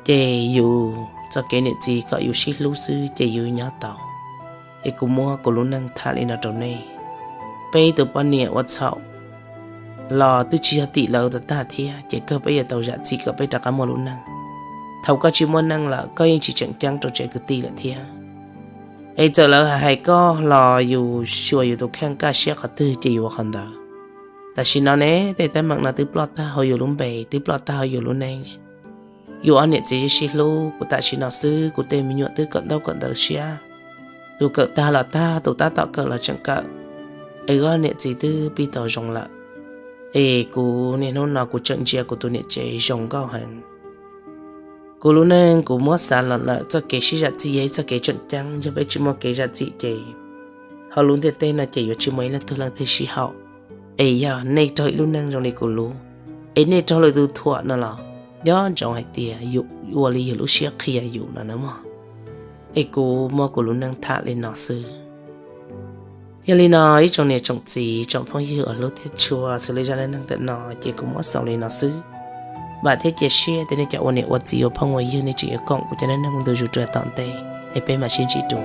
Ces yus txoj kev niam txiv kom yus sib hlub xwb ces yus nyob tau. Es kuv muab kuv lub neej tham li no rau nej. Peb tus poj niam ua txhaum los twb tsis yog tim lawv tag tag thiab, ces kawg peb yuav tau zam txim kom peb rov qab muaj lub neej. Thaum koj tsis muaj neej lawm koj yeej tsis tseem ceeb rau tsev kwv tij lawm thiab. Es txawm lawv hais koj los yus xyuas yus tus kheej kaj siab qhov twg ces yus ua qhov ntawd. Tam sim no ne, tej teeb meem no twb ploj tag hauv yus lub npe, twb ploj tag hauv yus lub neej. Yus ob niam txiv sib hlub, kuv tam sim no xwb kuv tej me nyuam twb kawm ntaub kawm ntawv siab. Tus kawm tag los tag, tus tab tom kawm los tseem kawm. Es ob niam txiv twb pib tau zoo lawm. Es kuv niaj hnub no kuv tseem ntsia kuv tus niam tsev zoo nkauj heev. Kuv lub neej kuv muab xav los lawm, txoj kev sib zam txim yog ib txoj kev tseem ceeb, yog peb tsis muaj kev zam txim ces hauv lub ntiaj teb no ces yuav tsis muaj ib leej twg leej twg sib haum. Es yog nej raug ib lub neej zoo li kuv lub, es nej raug lwm tus thuam no los nco ntsoov hais tias yus ua li yus lub siab qhia yus no na mog. Es kuv muab kuv lub neej tham li no xwb. Yog li no ib tsoom niam tsoom txiv tsoom phooj ywg uas hlub thiab tshua, xws li zaj dab neeg ntawm no ces kuv muab xaus li no xwb. Vam thiab cia siab tias nej cov ua niam ua txiv ua phooj ua ywg nej tseem yuav koom kuv cov dab neeg ntu zus rau tom ntej, es peb mam sib ntsib dua.